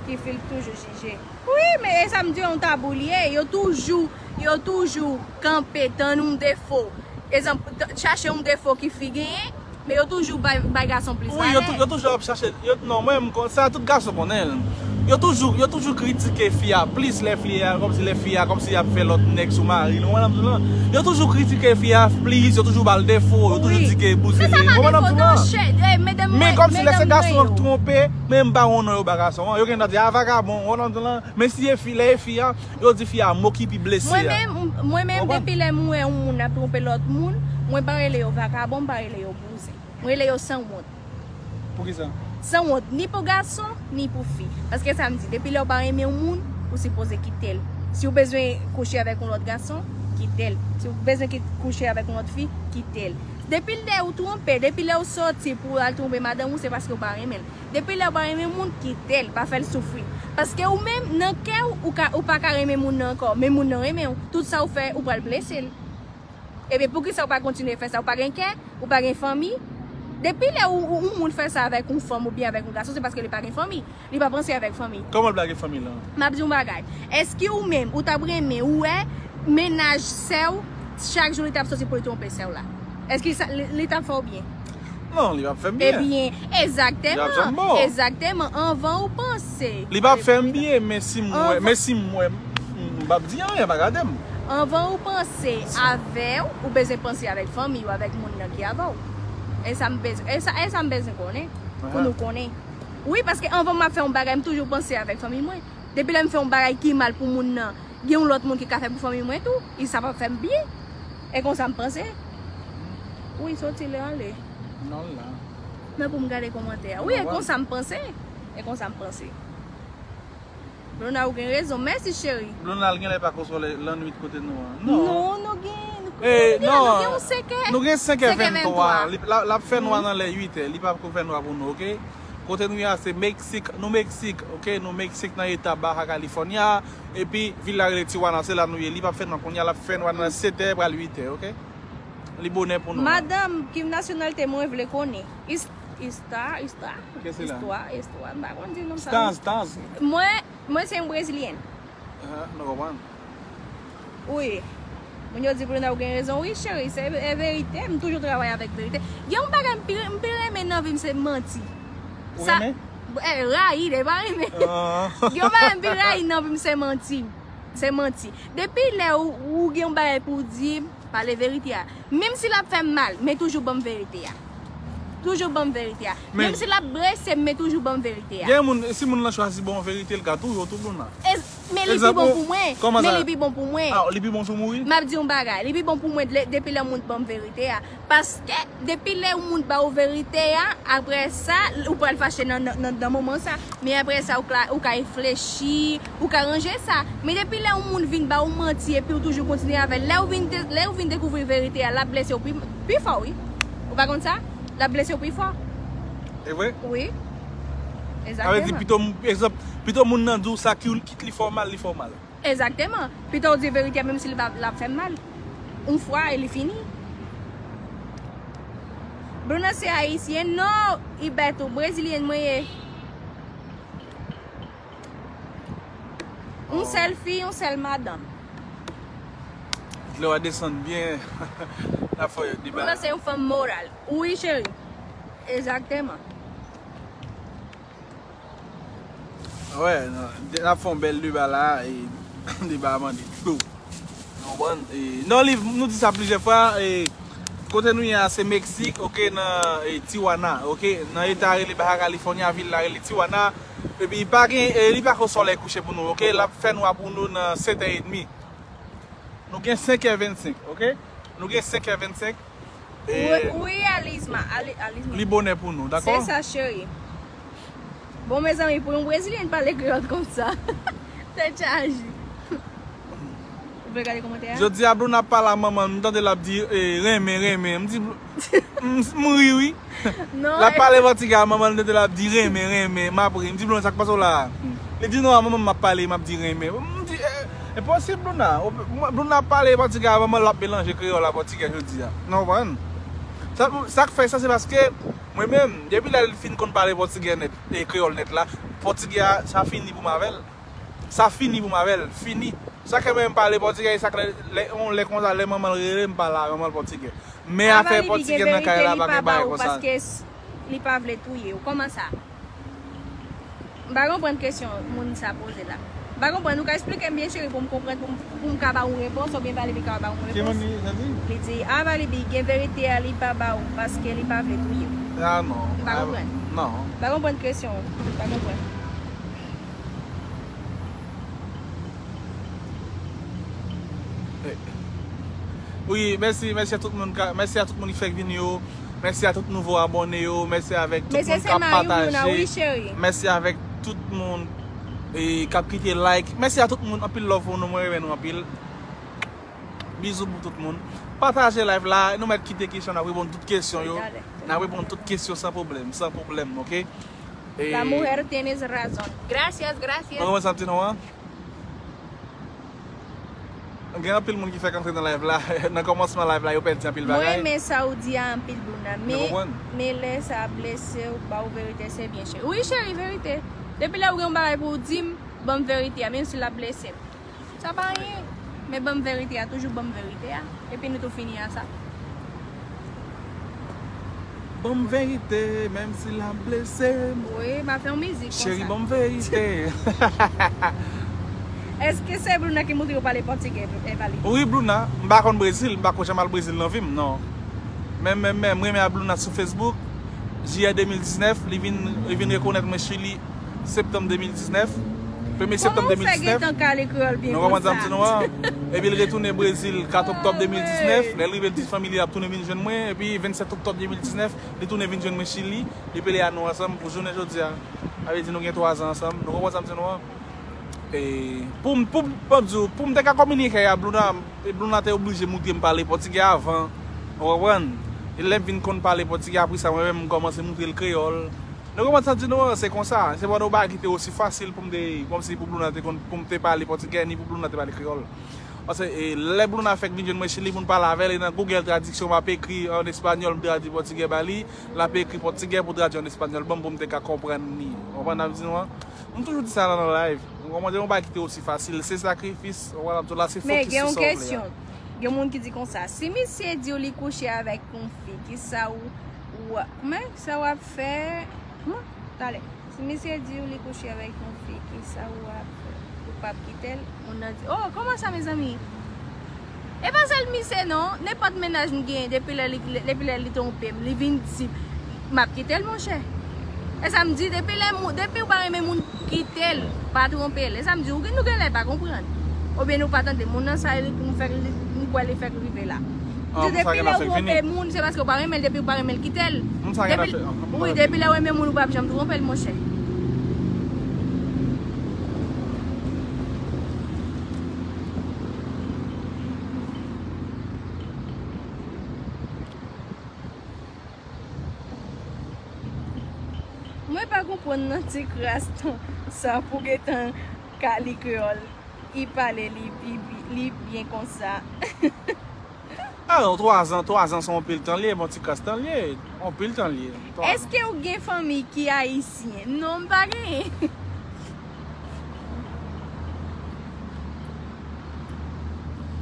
ki fi l toujou jije. Wi, men e sa m di, yon tabou l ye, yo toujou, yo toujou kanpe, tann yon defo. Egzanp, t- chache yon defo ki fi genyen, men yo toujou bay, bay gason plis valè. Wi, yo tou- yo toujou ap chache, yo, non, mwen, m kon- sa tout gason konnen l. Yo toujou, yo toujou kritike fi a plis lè fi a, kòmsi lè fi a, kòmsi y ap fè lòt nèg sou mari l, ou konprann sa m di w lan? Yo toujou kritike fi a plis, yo toujou ba l defo, yo toujou di ke bouzin li ye, ou konprann sa m di w lan? Men kòmsi lè se gason an k twonpe, men m pa wè non yo ba gason an, yo gen tan di, a, vagabon, ou konprann sa m di w lan? Men si e fi, lè e fi a, yo di fi a mo ki pi blese a. Mwen menm, mwen menm, depi lè m wè yon moun ap twonpe lòt moun, mwen pa rele yo vagabon, m pa rele yo bouzen. Mwen rele yo sanwont. Poukisa? Sanwont, ni pou gason, ni pou fi. Paske sa m di, depi lè w pa renmen yon moun, ou sipoze kite l. Si w bezwen kouche avèk yon lòt gason, kite l. Si w bezwen ki- kouche avèk yon lòt fi, kite l. Depi lè ou twonpe, depi lè ou sòti pou w al twonpe madanm ou, se paske w pa renmen l. Depi lè w pa renmen moun, kite l, pa fè l soufri. Paske ou menm, nan kè w, ou ka, ou pa ka renmen moun nan ankò, men moun nan renmen w. Tout sa w fè, ou pral blese l. Ebyen, poukisa w pa kontinye fè sa? Ou pa gen kè? Ou pa gen fanmi? Depi lè ou, ou, yon moun fè sa avèk yon fanm oubyen avèk yon gason, se paske li pa gen fanmi. Li pa panse avèk fanmi. Kòman l pa gen fanmi l lan? M ap di yon bagay. Èske ou menm, ou t ap renmen, ou wè, mennaj sè w, chak jou li t ap sòti pou l twonpe sè w la? Èske sa, li, li t ap fè w byen? Non, li p ap fè m byen. Ebyen, egzakteman, egzakteman, anvan ou panse. Li p ap fè m byen, men si m wè, men si m wè, m p ap di anyen, pa gade m. Anvan ou panse avè w, ou bezwen panse avèk fanmi w, avèk moun nan ki avè w. E sa m bezwen, e sa, e sa m bezwen konnen, pou nou konnen. Wi, paske anvan m ap fè yon bagay, m toujou panse avèk fanmi mwen. Depi lè m fè yon bagay ki mal pou moun nan, gen yon lòt moun ki ka fè pou fanmi mwen tou, e sa p ap fè m byen. E konsa m panse. Wi, soti lè ale. Non, la. Men pou m gade kòmantè a. Wi, e konsa m panse. E konsa m panse. Lona, ou gen rezon. Mèsi, cheri. Lona, l genlè pa ko sole lannwit kote nou an. Non. Non, nou gen, nou gen, nou gen yon senk è. Nou gen senk è venntwa. Li, l ap fè nwa nan lè uit è. Li p ap ko fè nwa pou nou, oke? Kote nou ye a, se Meksik. Nou Meksik, oke? Nou Meksik nan eta Baja California. Epi, vil la rele Tijuana, se la nou ye. Li p ap fè nwa kounye a, l ap fè nwa nan sèt è, pral uit è, oke? Li bonè pou nou. Madanm, ki nasyonalite mwen vle konnen? Ist-, ista, ista? Istwa, istwa. M pa konn di non sa. Stas, stas. Mwen, mwen se yon brezilyèn. Ah, nou konprann. Wi. Moun yo di Bruna ou gen rezon. Wi, cheri, se e verite. M toujou travay avèk verite. Gen yon bagay m pi, m pi renmen nan vi m se manti. Ou renmen? Eh, rayi, de pa renmen. Gen yon bagay m pi rayi nan vi m se manti. Se manti. Depi lè ou, ou gen yon bagay pou w di, pale verite a. Menm si l ap fè m mal, men toujou ban m verite a. Toujou ban m verite a. Menm si l ap blese m, men toujou ban m verite a. Gen moun, si moun lan chwazi ba w verite, l ka touye w tou, Bruna. E, Men li pi bon pou mwen. Men li pi bon pou mwen. Ah, li pi bon sou mouri? M ap di yon bagay. Li pi bon pou mwen depi lè moun ban m verite a. Paske depi lè yon moun ba ou verite a, apre sa, ou pral fache nan, nan, nan, nan moman sa. Men apre sa, ou ka, ou ka reflechi, ou ka ranje sa. Men depi lè yon moun vin ba ou manti epi ou toujou kontinye avè l, lè ou vin, de, lè ou vin dekouvri verite a, l ap blese w pi, pi fò, wi. Ou pa konn sa? L ap blese w pi fò. E vre? Wi. Sa vle di, egzakteman, pito, egzanp, pito moun nan di w sa ki, kit li fè w mal, li fè w mal. Egzakteman. Pito w di verite a, menm si li pa, l ap fè m mal. Yon fwa, e li fini. Bruna se ayisyen? Non, Ibeto, brezilyèn mwen ye. Yon sèl fi, yon sèl madanm. Dlo a desann byen. N ap fè yon deba. Bruna se yon fanm moral. Wi, cheri. Egzakteman. Wè, non, n ap fè yon bèl deba la, e deba a mande dlo. Ou konprann? E, non, li, nou di sa plizyè fwa, e, kote nou ye a, se Meksik, oke, nan, e, Tijuana, oke, nan eta rele Baja California, vil la rele Tijuana, epi pa gen, e, li pa ko solèy kouche pou nou, oke, l ap fè nwa pou nou nan sèt è edmi. Nou gen senk è vennsenk, oke? Nou gen senk è vennsenk. Wi, wi, Alizma, Ali-, Alizma. Li bonè pou nou, dakò? Se sa, cheri. Bon, mezanmi, pou yon brezilyen pale kreyòl konsa. Tèt chaje. Ou vle gade kòmantè a? Jodi a, Bruna ap pale a manman l, m tande l ap di, e, renmen, renmen. M di, m, m ri, wi. Non, l ap pale pòtigè a, manman l tande l ap di renmen, renmen, m ap ri. M di, "Blonde, sa k pase w la a?" Li di, "Non, a manman m m ap pale, m ap di renmen." M di, "E, e posib, Bruna." Bruna ap pale pòtigè a, manman l ap melanje kreyòl a pòtigè jodi a. Nou konprann? Sa, sa k fè sa, se paske mwen menm, depi lè l fin konn pale pòtigè nèt, e kreyòl nèt la, pòtigè a, sa fini pou m avè l. Sa fini pou m avè l, fini. Sa k fè mwen menm pale pòtigè, e sa k lè, lè, yon lè konsa, lè manman l rele m, pale a manman l pòtigè. Men afè pòtigè nan kay la, pa gen bagay konsa. Paske s-, li pa vle touye w. Kòman sa? M pa konprann kesyon moun sa poze la. M pa konprann, ou ka eksplike m byen, cheri, pou m konprann, pou m, pou m ka ba ou repons, oubyen pa li, li ka ba ou repons. Ki moun li, sa di? Li di, Avalibi, gen verite a, li pa ba ou, paske li pa vle touye w. Ah, non. M pa konprann. Non. M pa konprann kesyon, m pa konprann. Wi, mèsi, mèsi a tout moun ka, mèsi a tout moun ki fèk vini yo. Mèsi a tout nouvo abòne yo. Mèsi avèk tout moun k ap pataje. Mèsi avèk tout moun, e, k ap kite like. Mèsi a tout moun. Anpil love pou nou. Mwen renmen nou anpil. Bizou pou tout moun. Pataje live la. Nou mèt kite kesyon. N ap reponn tout kesyon yo. N ap reponn tout kesyon san pwoblèm. San pwoblèm, oke? E, la mujer tienes razón. Gracias, gracias. Nou konprann sa m di nou an? Gen anpil moun ki fèk antre nan live la. Nan kòmansman live la, yo pèdi anpil bagay. Mwen renmen sa ou di a anpil, Bruna. Men, men lè sa blese w, ba ou verite, se byen, cheri. Wi, cheri, verite. Depi lè ou gen yon bagay pou w di m, ban m verite a, menm si l ap blese m. Sa pa anyen. Men ban m verite a, toujou ban m verite a. Epi nou tou fini a sa. Ban m verite, menm si l ap blese m. Wi, m a fè yon mizik konsa. Cheri, ban m verite. Èske se Bruna ki montre w pale pòtigè, Evalie? Wi, Bruna. M pa konn Brezil, m pa ko janm al Brezil nan vi m, non. Men, men, men, m renmen a Bruna sou Facebook. Jiyè de mil diznèf, li vin, li vin rekonèt mwen Chili. Septanm de mil diznèf. Premye septanm de mil diznèf. Kòman ou fè gentan ka ale kreyòl byen konsa? Nou konprann sa m di nou an? Epi l retounen Brezil kat oktòb de mil diznèf. Lè l rive, l di fanmi li ap tounen vin jwenn mwen. Epi vennsèt oktòb de mil diznèf, li tounen vin jwenn mwen Chili. Li pele a nou ansanm pou jounen jodi a. Sa vle di nou gen twa zan ansanm. Nou konprann sa m di nou an? E pou m, pou m, pou m di w, pou m te ka kominike a Bruna, Bruna te oblije montre m pale pòtigè avan. Ou konprann? E lè m vin konn pale pòtigè, apre sa, mwen menm, m kòmanse montre l kreyòl. Nou konprann sa m di nou an, se konsa. Se pa yon bagay ki te osi fasil pou m te, kòmsi pou Bruna te konn, pou m te pale pòtigè, ni pou Bruna te pale kreyòl. Paske, e, lè Bruna fèk vin jwenn mwen Chili pou n pale avè l, e nan Google Tradiksyon, m ap ekri an espanyòl, m tradui pòtigè ba li, l ap ekri pòtigè pou tradui an espanyòl ban m, pou m te ka konprann li. Ou konprann sa m di nou an? M toujou di sa nan, nan live. Ou konprann, se yon bagay ki te osi fasil. Se sakrifis, ou konprann, m di w la, se fokis sou sa w vle a. Men gen yon kesyon. Gen moun ki di konsa, si misye di w li kouche avèk yon fi, kisa w, w, men, sa w ap fè? Kòman? Talè. Si misye di w li kouche avèk yon fi, kisa w ap fè? Ou p ap kite l? Moun nan di, "Oh, kòman sa, mezanmi?" E pa sèl misye non, nenpòt mennaj m genyen, depi lè li, depi lè li twonpe m, li vin di, "M ap kite l, monchè." E sa m di, depi lè moun, depi ou pa renmen moun, kite l, pa twonpe l. E sa m di, ou gen, nou genlè pa konprann. Oubyen nou pa tande moun nan, sa li, nou fèk li, nou kwè li fèk rive la. M di, depi lè ou twonpe moun, se paske ou pa renmen l, depi ou pa renmen l, kite l. Depi, wi, depi lè ou renmen moun, ou p ap janm twonpe l, monchè. Mwen pa konprann nan ti kras tan sa pou gentan ka li kreyòl. I pale li pi bi-, li byen konsa. Ah non, twa zan, twa zan se yon pil tan li ye, bon ti kras tan li ye, yon pil tan li ye. Twa zan. Èske w gen fanmi ki ayisyen? Non, m pa genyen.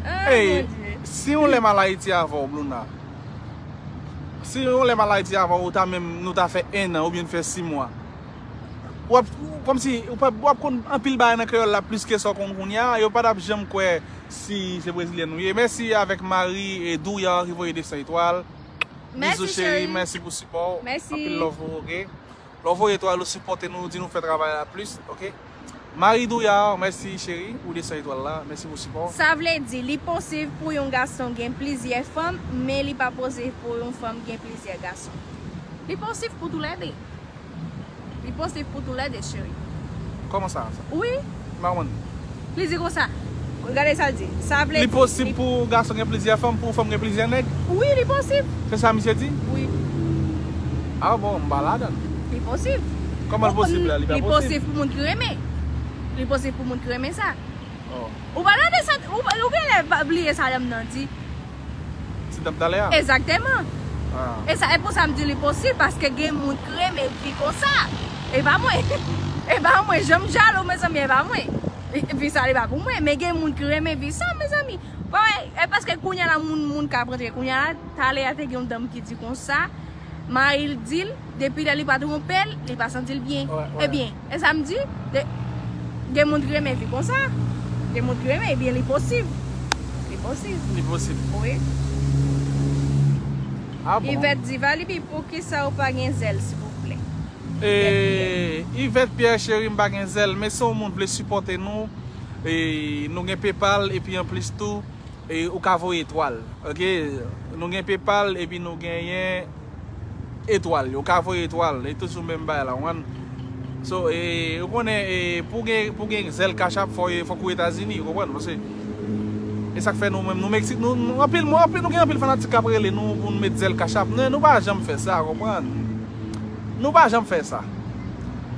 Ah, Ey, Bondye. Si yon lè m al Ayiti avè w, Blouna, si yon lè m al Ayiti avè w, ou ta menm, nou ta fè en an oubyen n fè sis mwa. W ap, kòmsi, w ap, w ap konn anpil bagay nan kreyòl la plis ke sa w konn kounye a, yo pa t ap janm kwè si se brezilyèn ou ye. Mèsi avèk Marie e Douyard ki voye de san etwal. Bizou cheri, mèsi pou sipò w. Anpil love pou ou, oke? Lè w voye etwal, ou sipòte nou, di nou fè travay la plis, oke? Marie Douyard, mèsi cheri, ou de san etwal la, mèsi pou sipò w. Sa vle di, li posib pou yon gason gen plizyè fanm, men li pa posib pou yon fanm gen plizyè gason. Li posib pou toulède. Li posib pou toulède, cheri. Kòman sa, sa? Wi. M pa konprann. Li di konsa. Gade sa l di. Sa vle di. Li posib pou gason gen plizyè fanm, pou fanm gen plizyè nèg? Wi, li posib. Se sa misye di? Wi. Ah bon, m pa ladan. Li posib. Kòman l posib la? Li pa posib. Li posib pou moun ki renmen. Li posib pou moun ki renmen sa. Oh. Ou pa tande sa, ou, ou genlè bliye sa dam nan di. Ti dam talè a? Egzakteman. Ah. E sa, e pou sa m di li posib, paske gen moun ki renmen vi konsa. E pa mwen. E pa mwen, jan m jalou, mezanmi, e pa mwen. E, vi sa, li pa pou mwen. Men gen moun ki renmen vi sa, mezanmi. Bon, e, e paske kounye a la, moun, moun k ap rantre. Kounye a la, talè a te gen yon dam ki di konsa, mari l di l, depi lè li pa twonpe l, li pa santi l byen. Ebyen, e sa m di, gen moun ki renmen vi konsa. Gen moun ki renmen, ebyen, li posib. Li posib. Li posib. Wi. Ah bon? Yvette di, Valiby, poukisa ou pa gen zèl, silvouplè? E, Yvette Pierre, cheri, m pa gen zèl, men si yon moun vle sipòte nou, e, nou gen PayPal, epi anplis tou, e, ou ka voye etwal, oke? Nou gen PayPal epi nou genyen etwal yo. Ou ka voye etwal, e toujou menm bagay la, ou konprann? So, e, ou konnen, e, pou gen, pou gen zèl Cash App, fò, fòk ou Etazini, ou konprann? Paske, e sa k fè nou menm, nou Meksik, nou, nou, anpil, nou, anpil, nou gen anpil fanatik k ap rele nou pou nou met zèl Cash App. Non, nou pa janm fè sa, ou konprann? Nou pa janm fè sa.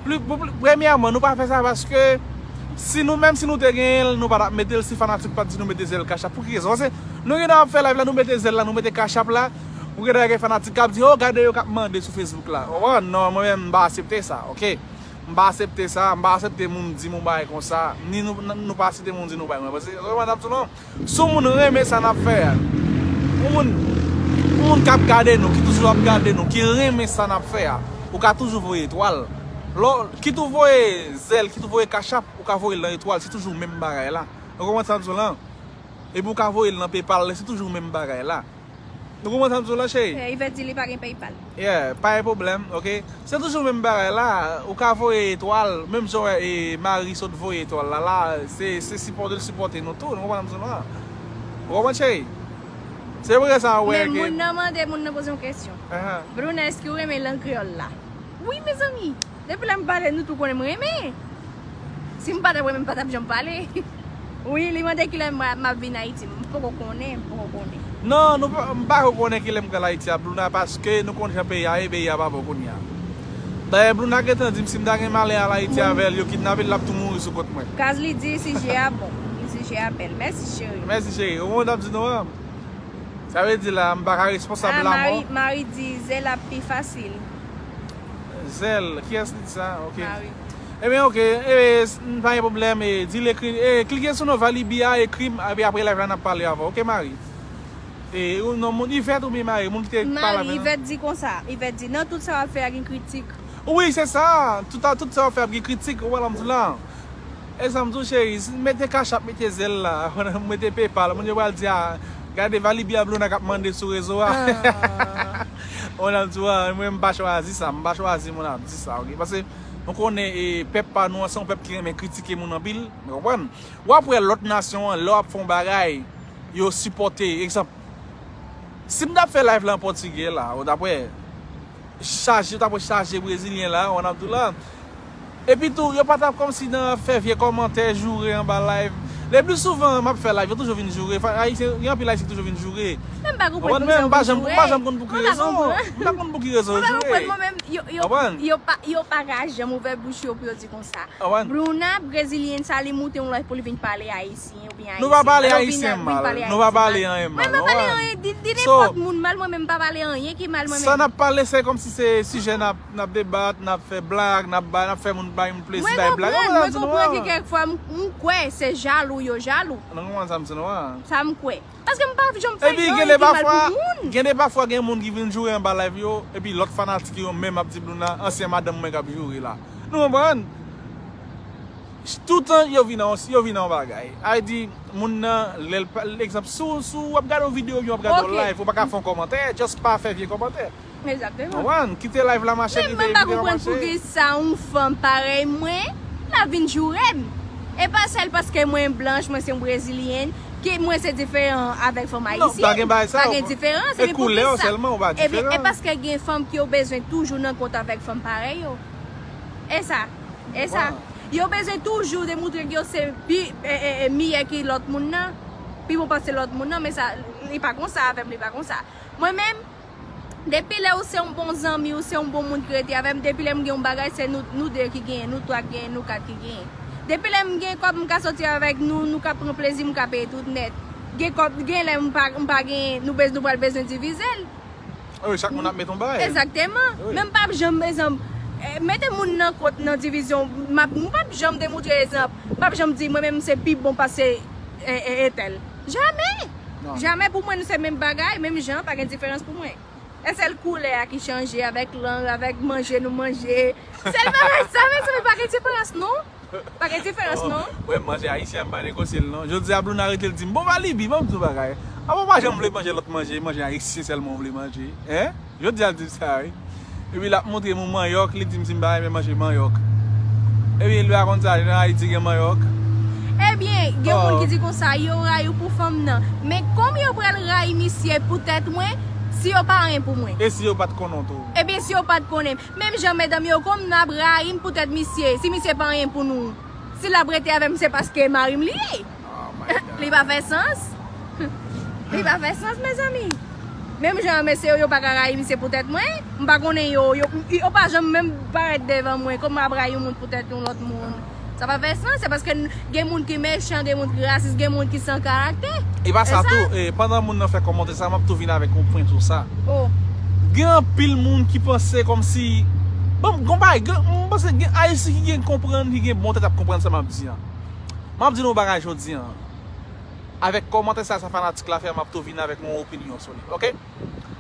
Pli, pou, pli, premyèman, nou pa fè sa paske si nou, menm si nou te genyen l, nou pa t ap mete l si fanatik pa t di nou mete zèl Cash App. Pou ki rezon? Paske nou gen dwa ap fè live la, nou mete zèl la, nou mete Cash App la. Ou gen dwa gen fanatik k ap di, "Oh, gade yo k ap mande sou Facebook la." Ou konprann? Non, mwen menm, m pa aksepte sa, oke? M pa aksepte sa, m pa aksepte moun di m yon bagay konsa. Ni nou, nou pa aksepte moun di nou bagay konsa. Paske, ou konprann sa m di w lan? Si yon moun renmen sa n ap fè a, yon moun, yon moun k ap gade nou, ki toujou ap gade nou, ki renmen sa n ap fè a, ou ka toujou voye etwal. Lò, kit ou voye zèl, kit ou voye Cash App, ou ka voye l nan etwal, se toujou menm bagay la. Ou konprann sa m di w lan? Epi ou ka voye l nan PayPal, se toujou menm bagay la. Ou konprann sa m di w lan, cheri? Yvette di li pa gen PayPal. Yeah, pa gen pwoblèm, oke? Se toujou menm bagay la, ou ka voye etwal, menm jan w wè, e, Marie sot voye etwal la, la, se, se sipòte l sipòte nou tou, nou konprann sa m di w lan? Ou konprann, cheri? Se pou sa w wè ke. Men moun nan mande, moun nan poze yon kesyon. Ahan. Bruna, èske w renmen lang kreyòl la? Wi, mezanmi! Depi lè m pale, nou tou konnen m renmen. Si m pa t ap renmen, m pa t ap janm pale. Wi, li mande kilè m, m ap vin Ayiti. M poko konnen, m poko konnen. Non, nou pa, m pa ko konnen kilè m pral Ayiti a, Bruna, paske nou konn jan peyi a ye, peyi a pa bon kounye a. Dayè, Bruna gentan di m si m ta gen malè al Ayiti avè l, yo kidnape l, l ap tou mouri sou kont mwen. Kaz li di sijè a bon. Li sijè a bèl. Mèsi, cheri. Mèsi, cheri. Ou konn m t ap di nou an? Sa vle di la, m pa ka responsab lanmò. Ah, Marie, Marie di zèl ap pi fasil. Zèl, kiyès li di sa? Ok. Marie. Ebyen, ok, e, s-, n pa gen pwoblèm, e, di l ekri, e, klike sou non Valiby a, ekri m, epi apre live la n ap pale avè w, ok, Marie? E, ou non, moun Yvette oubyen Marie, moun ki te pale avè nou? Marie, Yvette di konsa, Yvette di, nan tout sa w ap fè a gen kritik. Wi, se sa, tout, tout sa w ap fè ap gen kritik, ou wè l ap di la. E sa m di w, cheri, mete Cash App, mete zèl la, mete PayPal, moun yo pral di, a, Gade Valibi a Blouna k ap mande sou rezo a. Mwen ap di w, mwen m pa chwazi sa, m pa chwazi moun ap di sa, ok? Paske nou konnen e, pèp pa nou an se yon pèp ki renmen kritike moun anpil, ou konprann? W ap wè lòt nasyon an, lè w ap fè yon bagay, yo sipòte. Egzanp, si m t ap fè live la an pòtigè la, ou t ap wè, chaje, yo t ap chaje brezilyen la, Ronaldo la. Epi tou, yo pa t ap kòmsi nan fè vye kòmantè, joure anba live. Le pli souvan, m ap fè live, yo toujou vin joure. Fa- Ayisyen, gen anpil Ayisyen ki toujou vin joure. Men m pa konprann. Konprann? Men m pa janm, m pa janm konn pou ki rezon. M pa konprann. M pa konprann pou ki rezon yo joure. Mwen menm, yo, yo, yo pa, yo pa ka janm ouvè bouch yo pou yo di konsa. Konprann? Bruna, brezilyen sa, li moute yon live pou li vin pale Ayisyen oubyen Ayisyen. Nou pa pale Ayisyen mal. Nou pa pale anyen mal. Mwen pa pale anyen, di, di nenpòt moun mal, mwen menm pa pale anyen ki mal, mwen menm. Sa n ap pale, se kòmsi se sijè n ap, n ap debat, n ap fè blag, n ap bay, n ap fè moun bay moun plezi, bay blag. Mwen konprann, mwen konprann ke kèk fwa m, m kwè se jalou yo jalou. Nan konprann sa m di nou an. Sa m kwè. Paske m pa janm fè anyen ki mal pou moun. Epi gen de pafwa, gen de pafwa gen moun ki vin joure anba live yo, epi lòt fanatik yo menm ap di Bruna, ansyen madanm mwen k ap joure la. Nou konprann? Toutan yo vin nan, yo vin nan yon bagay. Ay di, moun nan, lè l pa, egzanp, si w, si w ap gade yon videyo oubyen w ap gade yon live, ou pa ka fè yon kòmantè, just pa fè vye kòmantè. Egzakteman. Konprann? Kite live la mache, kite, kite l mache. Men mwen pa konprann poukisa yon fanm parèy mwen la vin joure m. E pa sèl paske mwen blanch, mwen se yon brezilyen, ke mwen se diferan avèk fanm ayisyen. Non, pa gen bagay sa. Pa gen diferans, se koulè w sèlman, ou pa diferan. Ebyen, e paske gen fanm ki yo bezwen toujou nan kont avèk fanm parèy yo. E sa, e sa. Yo bezwen toujou demoutre ke yo se pi, e, e, e, miyè ke lòt moun nan, pi bon pase lòt moun nan, men sa, li pa konsa avè m, li pa konsa. Mwen menm, depi lè ou se yon bon zanmi, ou se yon bon moun ki rete avè m, depi lè m gen yon bagay, se nou, nou de ki genyen, nou twa ki genyen, nou kat ki genyen. Depi lè m gen kòb, m ka soti avèk nou, nou ka pran plezi, m ka peye tout nèt. Gen kòb, gen lè m pa, m pa gen, nou bez-, nou pral bezwen divize l. Wi, chak moun ap met yon bagay. Egzakteman. Wi. Men m p ap janm, egzanp, eh, mete moun nan kont nan divizyon. M ap, m p ap janm demontre egzanp. M p ap janm di mwen menm se pi bon pase, eh, eh, entèl. Jamè! Non. Jamè pou mwen nou se menm bagay, menm jan, pa gen diferans pou mwen. E sèl koulè a ki chanje avèk lang, avèk manje nou manje. Sèl bagay sa, mezanmi, pa gen diferans non. Pa gen diferans non. Mwen manje ayisyen, m pa negosye l non. Jodi a Bruna rete l di m, bon, Valibi, ban m di w bagay. Apa w pa janm vle manje lòt manje, manje ayisyen sèlman w vle manje? Hein? Jodi a l di m sa, wi. Epi l ap montre m yon manyòk, li di m si m pa renmen manje manyòk. Epi l pa konn sa, nan Ayiti gen manyòk. Ebyen, gen moun ki di konsa, yo rayi w pou fanm nan. Men kòm yo pral rayi misye poutèt mwen, si yo pa anyen pou mwen? E si yo pa t konnen w tou? Ebyen, si yo pa t konnen m. Menm jan medam yo konn ap rayi m poutèt misye. Si misye pa anyen pou nou, si l ap rete avè m, se paske mari m li ye. Li pa fè sans. Li pa fè sans, mezanmi. Menm jan mesye yo, yo pa ka rayi misye poutèt mwen. M pa konnen yo, yo, yo pa janm menm parèt devan mwen. Kòman m ap rayi yon moun poutèt yon lòt moun? Sa pa fè sans. Se paske n-, gen moun ki mechan, gen moun ki rasis, gen moun ki san karaktè. E pa sa tou, e, pandan moun nan fè kòmantè sa, m ap tou vin avèk yon pwen sou sa. Oh. Gen anpil moun ki panse kòmsi, bon, gon bagay, gen, m panse gen Ayisyen ki gen konprann, ki gen bon tèt ap konprann sa m ap di an. M ap di nou yon bagay jodi an. Avèk kòmantè sa, sa fanatik la fè, m ap tou vin avèk yon opinyon solid, ok?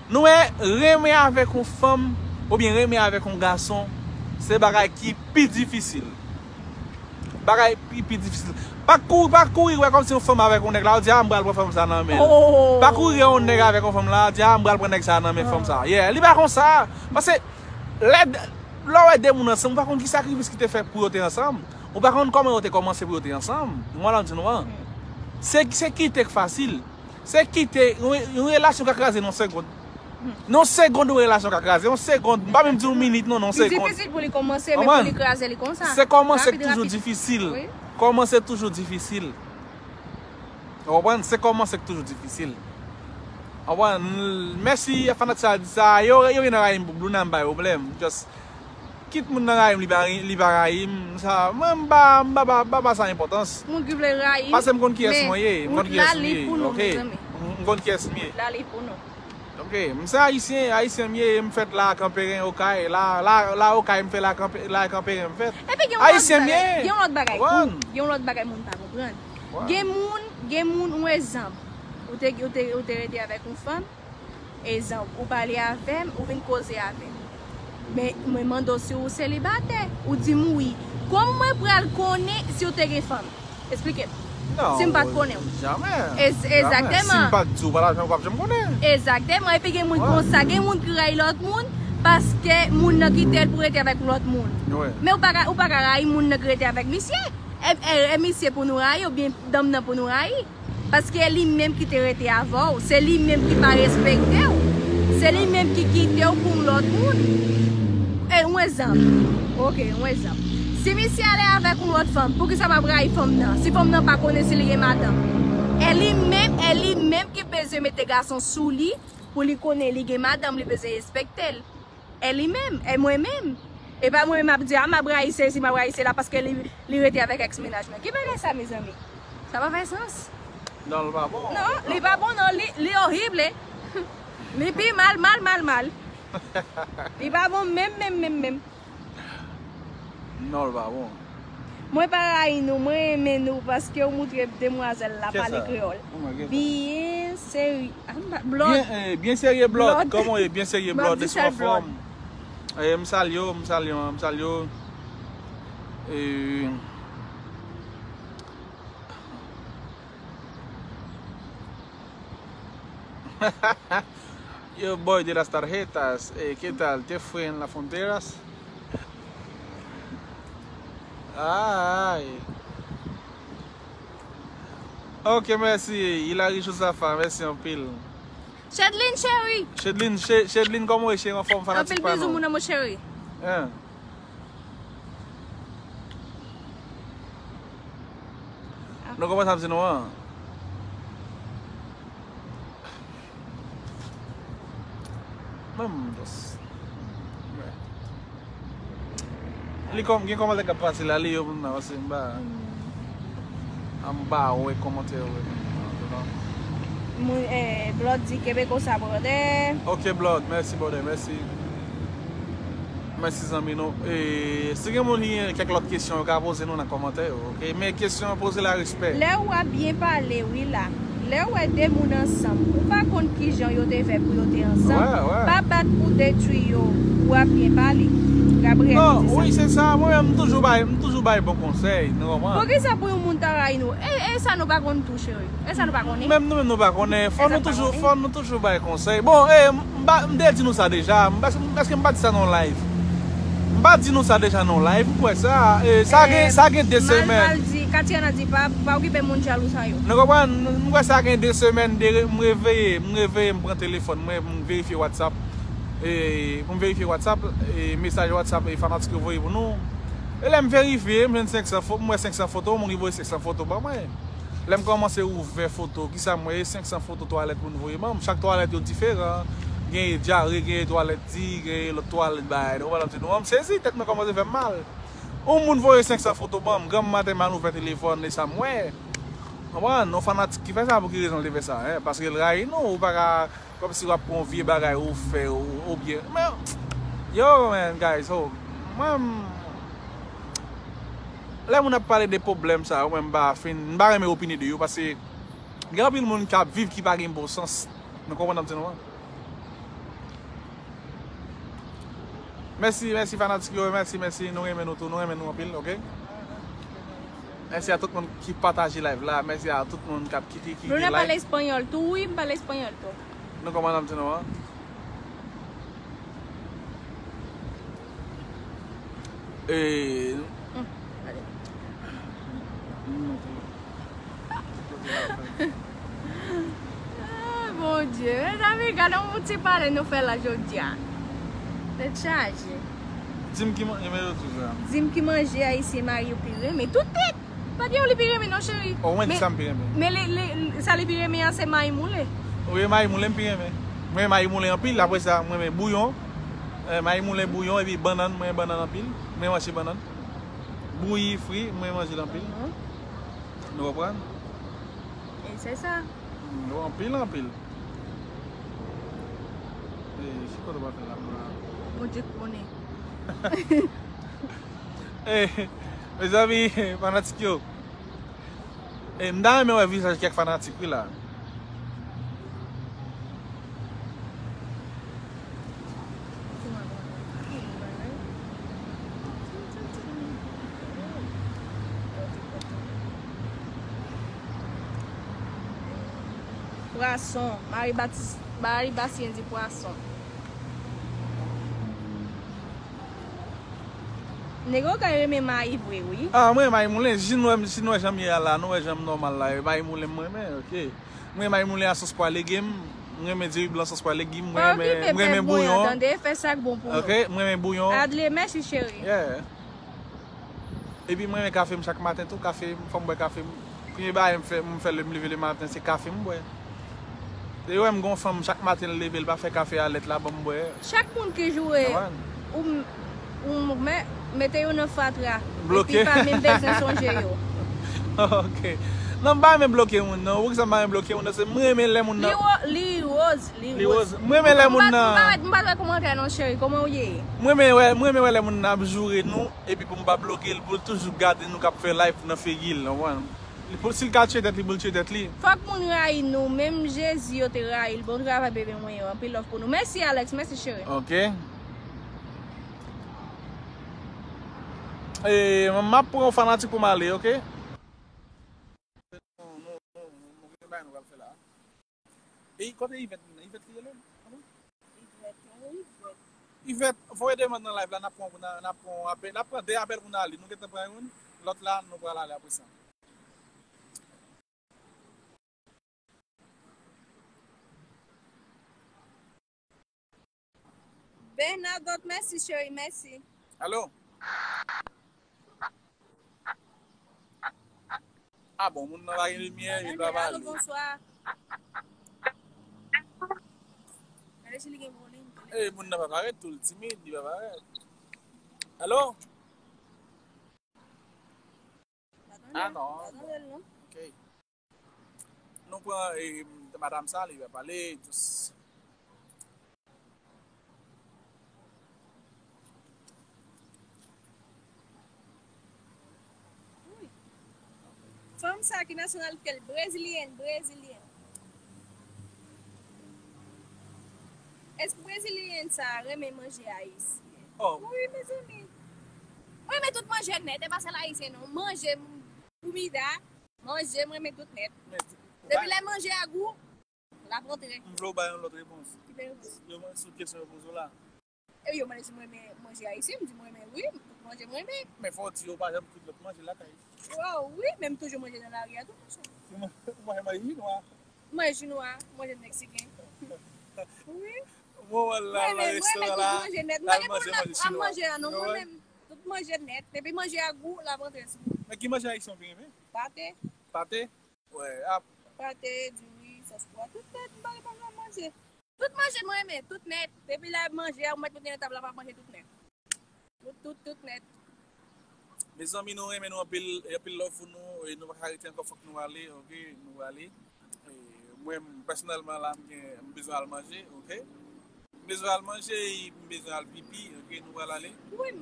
Nou wè, renmen avèk yon fanm, oubyen renmen avèk yon gason, se bagay ki pi difisil. Bagay pi, pi difisil. Pa kouri, pa kouri wè kòmsi yon fanm avèk yon nèg la, ou di, a, m pral pran fanm sa nan men l. Oh. Pa kouri wè yon nèg avèk yon fanm la, di, a, m pral pran nèg sa nan men fanm sa. Yeah, li pa konsa. Paske, lè, lè w wè de moun ansanm, ou pa konn ki sakrifis ki te fè pou yo te ansanm. Ou pa konn kòman yo te kòmanse pou yo te ansanm. Mwen la m di nou an. Se, se kite k fasil. Se kite yon, yon relasyon ka kraze nan yon segond. Nan yon segond, yon relasyon ka kraze. Yon segond, m pa menm di yon minit, non, nan yon segond. Li difisil pou li kòmanse, men pou li kraze, li konsa. Se kòmanse k toujou difisil. Wi. Kòmanse toujou difisil. Ou konprann? Se kòmanse k toujou difisil. Ou konprann? Mèsi a fanatik sa di sa. Yo, yo vin rayi m pou Bruna, m pa gen pwoblèm. Just kit moun nan rayi m, li pa, li pa rayi m, sa, mwen, m pa, m pa, pa, pa, pa sa enpòtans. Moun ki vle rayi m, pase m konn kiyès mwen ye, m konn kiyès m ye, ok? M, m konn kiyès m ye. Ok, m se ayisyen, ayisyen m ye, m fèt la, Kanperen, Okay, la, la, la, Okay, m fèt la, Kanpe-, la, Kanperen, m fèt. Epi gen yon lòt bagay, gen yon lòt bagay, gen yon lòt bagay moun pa konprann. Gen moun, gen moun, yon egzanp, ou te, ou te, ou te rete avèk yon fanm, egzanp, ou pale avè m, ou vin koze avè m. Men, mwen mande w si ou selibatè. Ou di m wi. Kòman mwen pral konnen si w te gen fanm? Esplike m. Si m pa t konnen w. Jamè. Egzakteman. Si m pa t di w, w pa t janm konnen. Egzakteman. Epi gen moun konsa, gen moun ki rayi lòt moun paske moun nan kite l pou rete avèk lòt moun. Men ou pa ka, ou pa ka rayi moun nan ki rete avèk misye. E, e, e misye pou nou rayi oubyen danm nan pou nou rayi. Paske li menm ki te rete avè w, se li menm ki pa respekte w. Se li menm ki kite w pou yon lòt moun. E, yon egzanp. Oke, yon egzanp. Si misye ale avèk yon lòt fanm, poukisa m ap rayi fanm nan? Si fanm nan pa konnen si li gen madanm. E li menm, e li menm ki bezwen mete gason sou li pou li konnen li gen madanm, li bezwen respekte l. E li menm, e mwen menm. E pa mwen menm ap di, a, m ap rayi sesi, m ap rayi sela paske li, li rete avèk èks mennaj mwen. Ki bagay sa, mezanmi? Sa pa fè sans. Non, li pa bon. Non, li pa bon, non, li, li orib, e. Li pi mal, mal, mal, mal. Li pa bon menm, menm, menm, menm. Non, li pa bon. Mwen pa rayi nou, mwen renmen nou paske w moutre demwazèl la pale kreyòl. Byen serye. Ah, m pa, Blood. Byen, eh, byen serye, Blood. Kòman w ye? Byen serye, Blood. Èske w anfòm? Eh, m salye w, m salye w, m salye w. Eh, Yo, boy de las tarjetas, eh, ¿qué tal? ¿Te fue en las fronteras? Ay. Ok, mèsi. Hilary Josapha, mèsi anpil. Chedlin, cheri. Chedlin, Che-, Chedlin, kòman w ye, cheri? Anfòm, fanatik pa nou. Anpil bizou, mon amour chéri. Hein? Nou konprann sa m di nou an? Menm dos. Li kòm, gen kòmantè k ap pase la, li yo pou m nan, paske m pa, m pa wè kòmantè yo. Moun, eh, Blood di kenbe konsa, brother. Ok, Blood, mèsi, brother, mèsi. Mèsi, zanmi nou. E, si gen moun ki gen kèk lòt kesyon, yo ka poze nou nan kòmantè yo, ok? Men kesyon an, poze l a respè. Lè w ap byen pale, wi la. Lè w wè de moun ansanm, ou pa konn kijan yo te fè pou yo te ansanm. Pa bat pou detwi yo, w ap byen pale. Gabriel, non, di sa. Wi, se sa. Mwen menm, m toujou bay, m toujou bay bon konsèy, nou konprann? Poukisa pou yon moun ta rayi nou? E, e sa nou pa konn tou, cheri. E sa nou pa konnen. Menm nou menm nou pa konnen. Fò nou toujou, fò nou toujou bay konsèy. Bon, e, m pa, m te di nou sa deja. M pa, èske m pa di sa nan yon live? M pa di nou sa deja nan yon live, m kwè sa. E, sa gen, sa gen de semèn. Mal, mal di, Katiana di, pa, pa okipe moun jalou sa yo. Nou konprann? M kwè sa gen de semèn, de, m reveye, m reveye, m pran telefòn mwen, m verifye WhatsApp. E, pou m verifye WhatsApp, e, mesaj WhatsApp, e, fanatik yo voye pou nou. E lè m verifye, m jwenn senk san fo-, m wè senk san foto, moun ki voye senk san foto ban mwen. Lè m kòmanse ouvè foto, kisa m wè? Senk san foto twalèt moun voye ban m. Chak twalèt yo diferan. Genyen dyare, genyen twalèt di, genyen lòt twalèt bagay. Ou konprann sa m di nou an? M sezi, tèt mwen kòmanse fè m mal. Yon moun voye senk san foto ban m, granm maten m al ouvè telefòn, e sa m wè. Konprann? Yon fanatik ki fè sa, pou ki rezon l te fè sa, en? Paske l rayi nou, ou pa ka kòmsi w ap pran yon vye bagay ou fè, ou, oubyen, men, yo, man, guys, oh, mwen, m, lè moun ap pale de pwoblèm sa yo, mwen, m pa fin, m pa renmen opine de yo, paske gen anpil moun k ap viv ki pa gen bon sans. Nou konprann sa m di nou an? Mèsi, mèsi fanatik yo, mèsi, mèsi, nou renmen nou tou, nou renmen nou anpil, ok? Mèsi a tout moun ki pataje live la, mèsi a tout moun k ap kite, ki kite like. Luna pale espanyòl tou, wi, m pale espanyòl tou. Nou konprann sa m di nou an? E, hmm, gade. Ah, Bondye, mezanmi, gade yon ti pale nou fè la jodi a. Tèt chaje. Di m ki manje yo toujou a. Di m ki manje ayisyen mari yo pi renmen. Tout tèt! Pa gen yon li pi renmen non, cheri. O, mwen di sa m pi renmen. Men li, li, sa li pi renmen an se mayi moulen. Wi, mayi moulen m pi renmen. Mwen renmen mayi moulen anpil, apre sa, mwen renmen bouyon. Eh, mayi moulen, bouyon, epi bannann, mwen renmen bannann anpil. Mwen renmen manje bannann. Bouyi, fri, mwen manje l anpil. Mhm. Nou konprann? E se sa. Yo anpil, anpil. E, ki kote w pa fè la pou la? Bondye konnen. E, mezanmi, fanatik yo. E, m ta renmen wè vizaj kèk fanatik, wi, la. Pwason. Mari Batis-, Mari Basyen di pwason. Nèg yo ka renmen mayi vre, wi. Ah, mwen renmen mayi moulen. Si nou wè, si nou wè jan m ye a la, nou wè jan m nòmal la. Mayi moulen m renmen, ok. Mwen renmen mayi moulen a sòs pwa legim. Mwen renmen diri blan sòs pwa legim. Mwen renmen, mwen renmen bouyon. Tande, fè sa k bon pou nou. Ok, mwen renmen bouyon. Adle, mèsi, cheri. Yeah. Epi mwen renmen kafe m chak maten tou, kafe m, fò m bwè kafe m. Premye bagay m fè, m fè lè m leve le maten, se kafe m bwè. Depi w wè m gon fanm, chak maten l leve, l pa fè kafe a lèt la ban m bwè. Chak moun ki joure ou, ou mete yo nan fatra. Bloke. Epi pa menm bezwen sonje yo. Ok. Non, m pa renmen bloke moun, non. Poukisa m pa renmen bloke moun, non? Se mwen renmen lè moun nan. Li wo-, li woz, li woz. Li woz. Mwen renmen lè moun nan. M pa, m pa wè kòmantè non, cheri. Kòman w ye? Mwen renmen wè, mwen renmen wè lè moun nan ap joure nou. Epi pou m pa bloke l, pou l toujou gade nou k ap fè live nan figi l, w konprann? Li pou, si l ka tiye tèt li, pou l tiye tèt li. Fòk moun rayi nou, menm Jezi yo te rayi l. Bon travay, bebe mwen yo. Anpil love pou nou. Mèsi, Alex. Mèsi, cheri. Ok. E, m ap pran yon fanatik pou m ale, ok? Nou, nou, nou, nou gen bagay nou pral fè la. E kote Ivèt vin nan? Ivèt li rele? Kòman? Ivèt, wi, Ivèt. Ivèt, voye demann nan live la, n ap pran, n ap pran apèl, n ap pran de apèl pou n ale. Nou gentan pran youn, lòt la, nou pral ale apre sa. Bernadot, mèsi, cheri, mèsi. Alo? Ah bon, moun nan pa gen limyè, li pa pale. Alo, bonswa. Gade si li gen bon liy. Eh, moun nan pa parèt tou, li timid, li pa parèt. Alo? Ah non, bon. Ok. Nou pran, eh, madanm sa, li va pale, jis. Wi. Fanm sa ki nasyonalite l? Brezilyèn, brezilyèn. Èske brezilyèn sa renmen manje ayisyen? Oh. Wi, mezanmi. Mwen renmen tout manje nèt, e pa sèl ayisyen non. Manje, komida, manje, mwen renmen tout nèt. Depi lè manje a gou, l ap rantre. M vle w bay yon lòt repons. Ki bèl repons? Yo, sou kesyon yo poze w la. E yo mande si mwen renmen manje ayisyen, m di mwen renmen wi, tout manje mwen renmen. Men fò w di yo pa janm kwit lòt manje lakay. Waw, wi, men m toujou manje nan lari a tou, monchè. Ou manje manje chinwa? Manje chinwa, manje meksiken. Wi. Bon, wè l la, nan restoran la, l al manje manje chinwa. Manje a non, mwen menm, tout manje nèt. Depi manje a gou, l ap rantre sou mwen. Men ki manje ayisyen w pi renmen? Pate. Pate? Wè, ap. Pate, diri, sòs pwa, tout nèt, m pa gen pwoblèm manje. Tout manje mwen renmen, tout nèt. Depi lè manje a, ou mèt mete nan tab la, m ap manje tout nèt. Tout, tout, tout nèt. Mezanmi, nou renmen nou anpil, anpil love pou nou, e nou pa ka rete ankò, fòk nou ale, ok? Nou ale. E mwen, pèsonèlman, la, m gen, m bezwen al manje, ok? M bezwen al manje, e m bezwen al pipi, ok? Nou pral ale. Wi, m,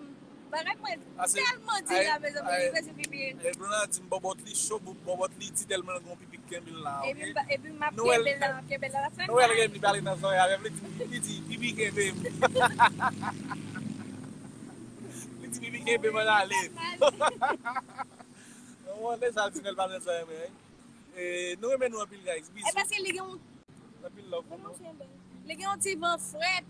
bagay mwen tèlman di la, mezanmi, li bezwen pipi. E Bruna di m bòbòt li cho, bòbòt li di tèlman l gen yon pipi kenbe l la, ok? Epi m ap kenbe l la, m ap kenbe l la, l ap fè mal. Nou wè l gen li pale nan zòrèy avè m, li di, li di, pipi kenbe m. Li di, pipi kenbe m, ann ale. Nou wè sa l di, men l pale nan zòrèy mwen, wi. E, nou renmen nou anpil, guys. Bizou. E paske li gen yon Anpil love pou nou. Li gen yon ti van frèt.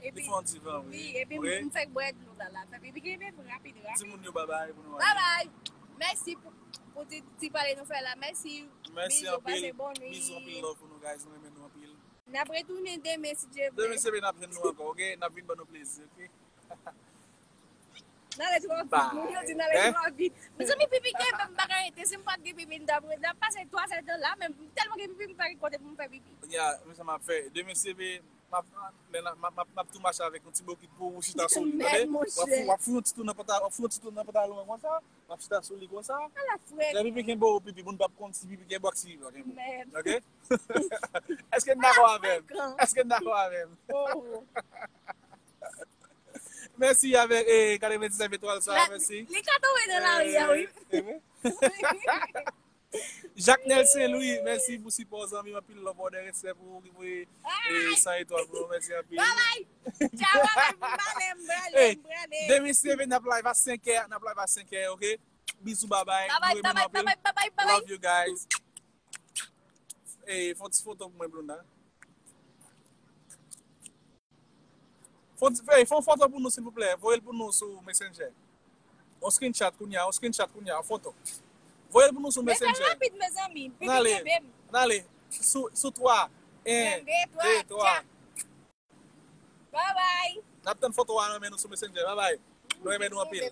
Li fè yon ti van, wi. Wi, epi m fèk bwè dlo la, la. Fè pipi kenbe m rapid, rapid. Timoun yo, babay pou nou. Babay. Mèsi pou, pou ti, ti pale nou fè la. Mèsi. Mèsi anpil. Bizou, pase bon nwi. Bizou, anpil love pou nou, guys. Nou renmen nou anpil. N ap retounen demen, si Dye vle. Demen, se n ap jwenn nou ankò, ok? N ap vin ban nou plezi, ok? N ale twò vit. Moun yo di n ale twò vit. Mezanmi, pipi kenbe m, m pa ka rete. Si m pa t gen pipi, m t ap, m t ap pase twa sèt tan la, men m tèlman gen pipi, m pa gen kote pou m fè pipi. Kounye a, men sa m ap fè. Demen, se ve, m ap, lè n ap, m ap, m ap, m ap tou mache avèk yon ti bokit pou ou chita sou li, tande? W ap fou, w ap fou yon ti tou nan panta-, w ap fou yon ti tou nan pantalon an konsa, w ap chita sou li konsa. Ala frèt. Lè pipi kenbe w, pipi, moun p ap konn si pipi kenbe w ak si pipi pa kenbe w. Ok? Èske n dakò avè m? Èske n dakò avè m? Oh. Mèsi avèk, eh, katrevendiznèf etwal sa, mèsi. Li ka tonbe nan lari a, wi. Eh, eh, eh. Jacques Nelson Louis, mèsi pou sipò w, zanmi m, anpil love, respè pou ou ki voye, eh, san etwal pou nou, mèsi anpil. Babay! Tchao, babay, m prale, m prale, m prale. Demen, si Dye vle, n ap live a senkè, n ap live a senkè, ok? Bizou, babay. Babay, babay, babay, babay. Love you guys. Ey, fè yon ti foto pou mwen, Blunda. Fè yon ti- ey, fè yon foto pou nou, silvouplè. Voye l pou nou sou Messenger. Yon screenshot kounye a, yon screenshot kounye a, yon foto. Voye l pou nou sou Messenger. Mesaj rapid, mezanmi. Ann ale, ann ale. Sou, sou twa. En, de, twa. Babay. N ap tann foto a nan men nou sou Messenger. Babay. Nou renmen nou anpil.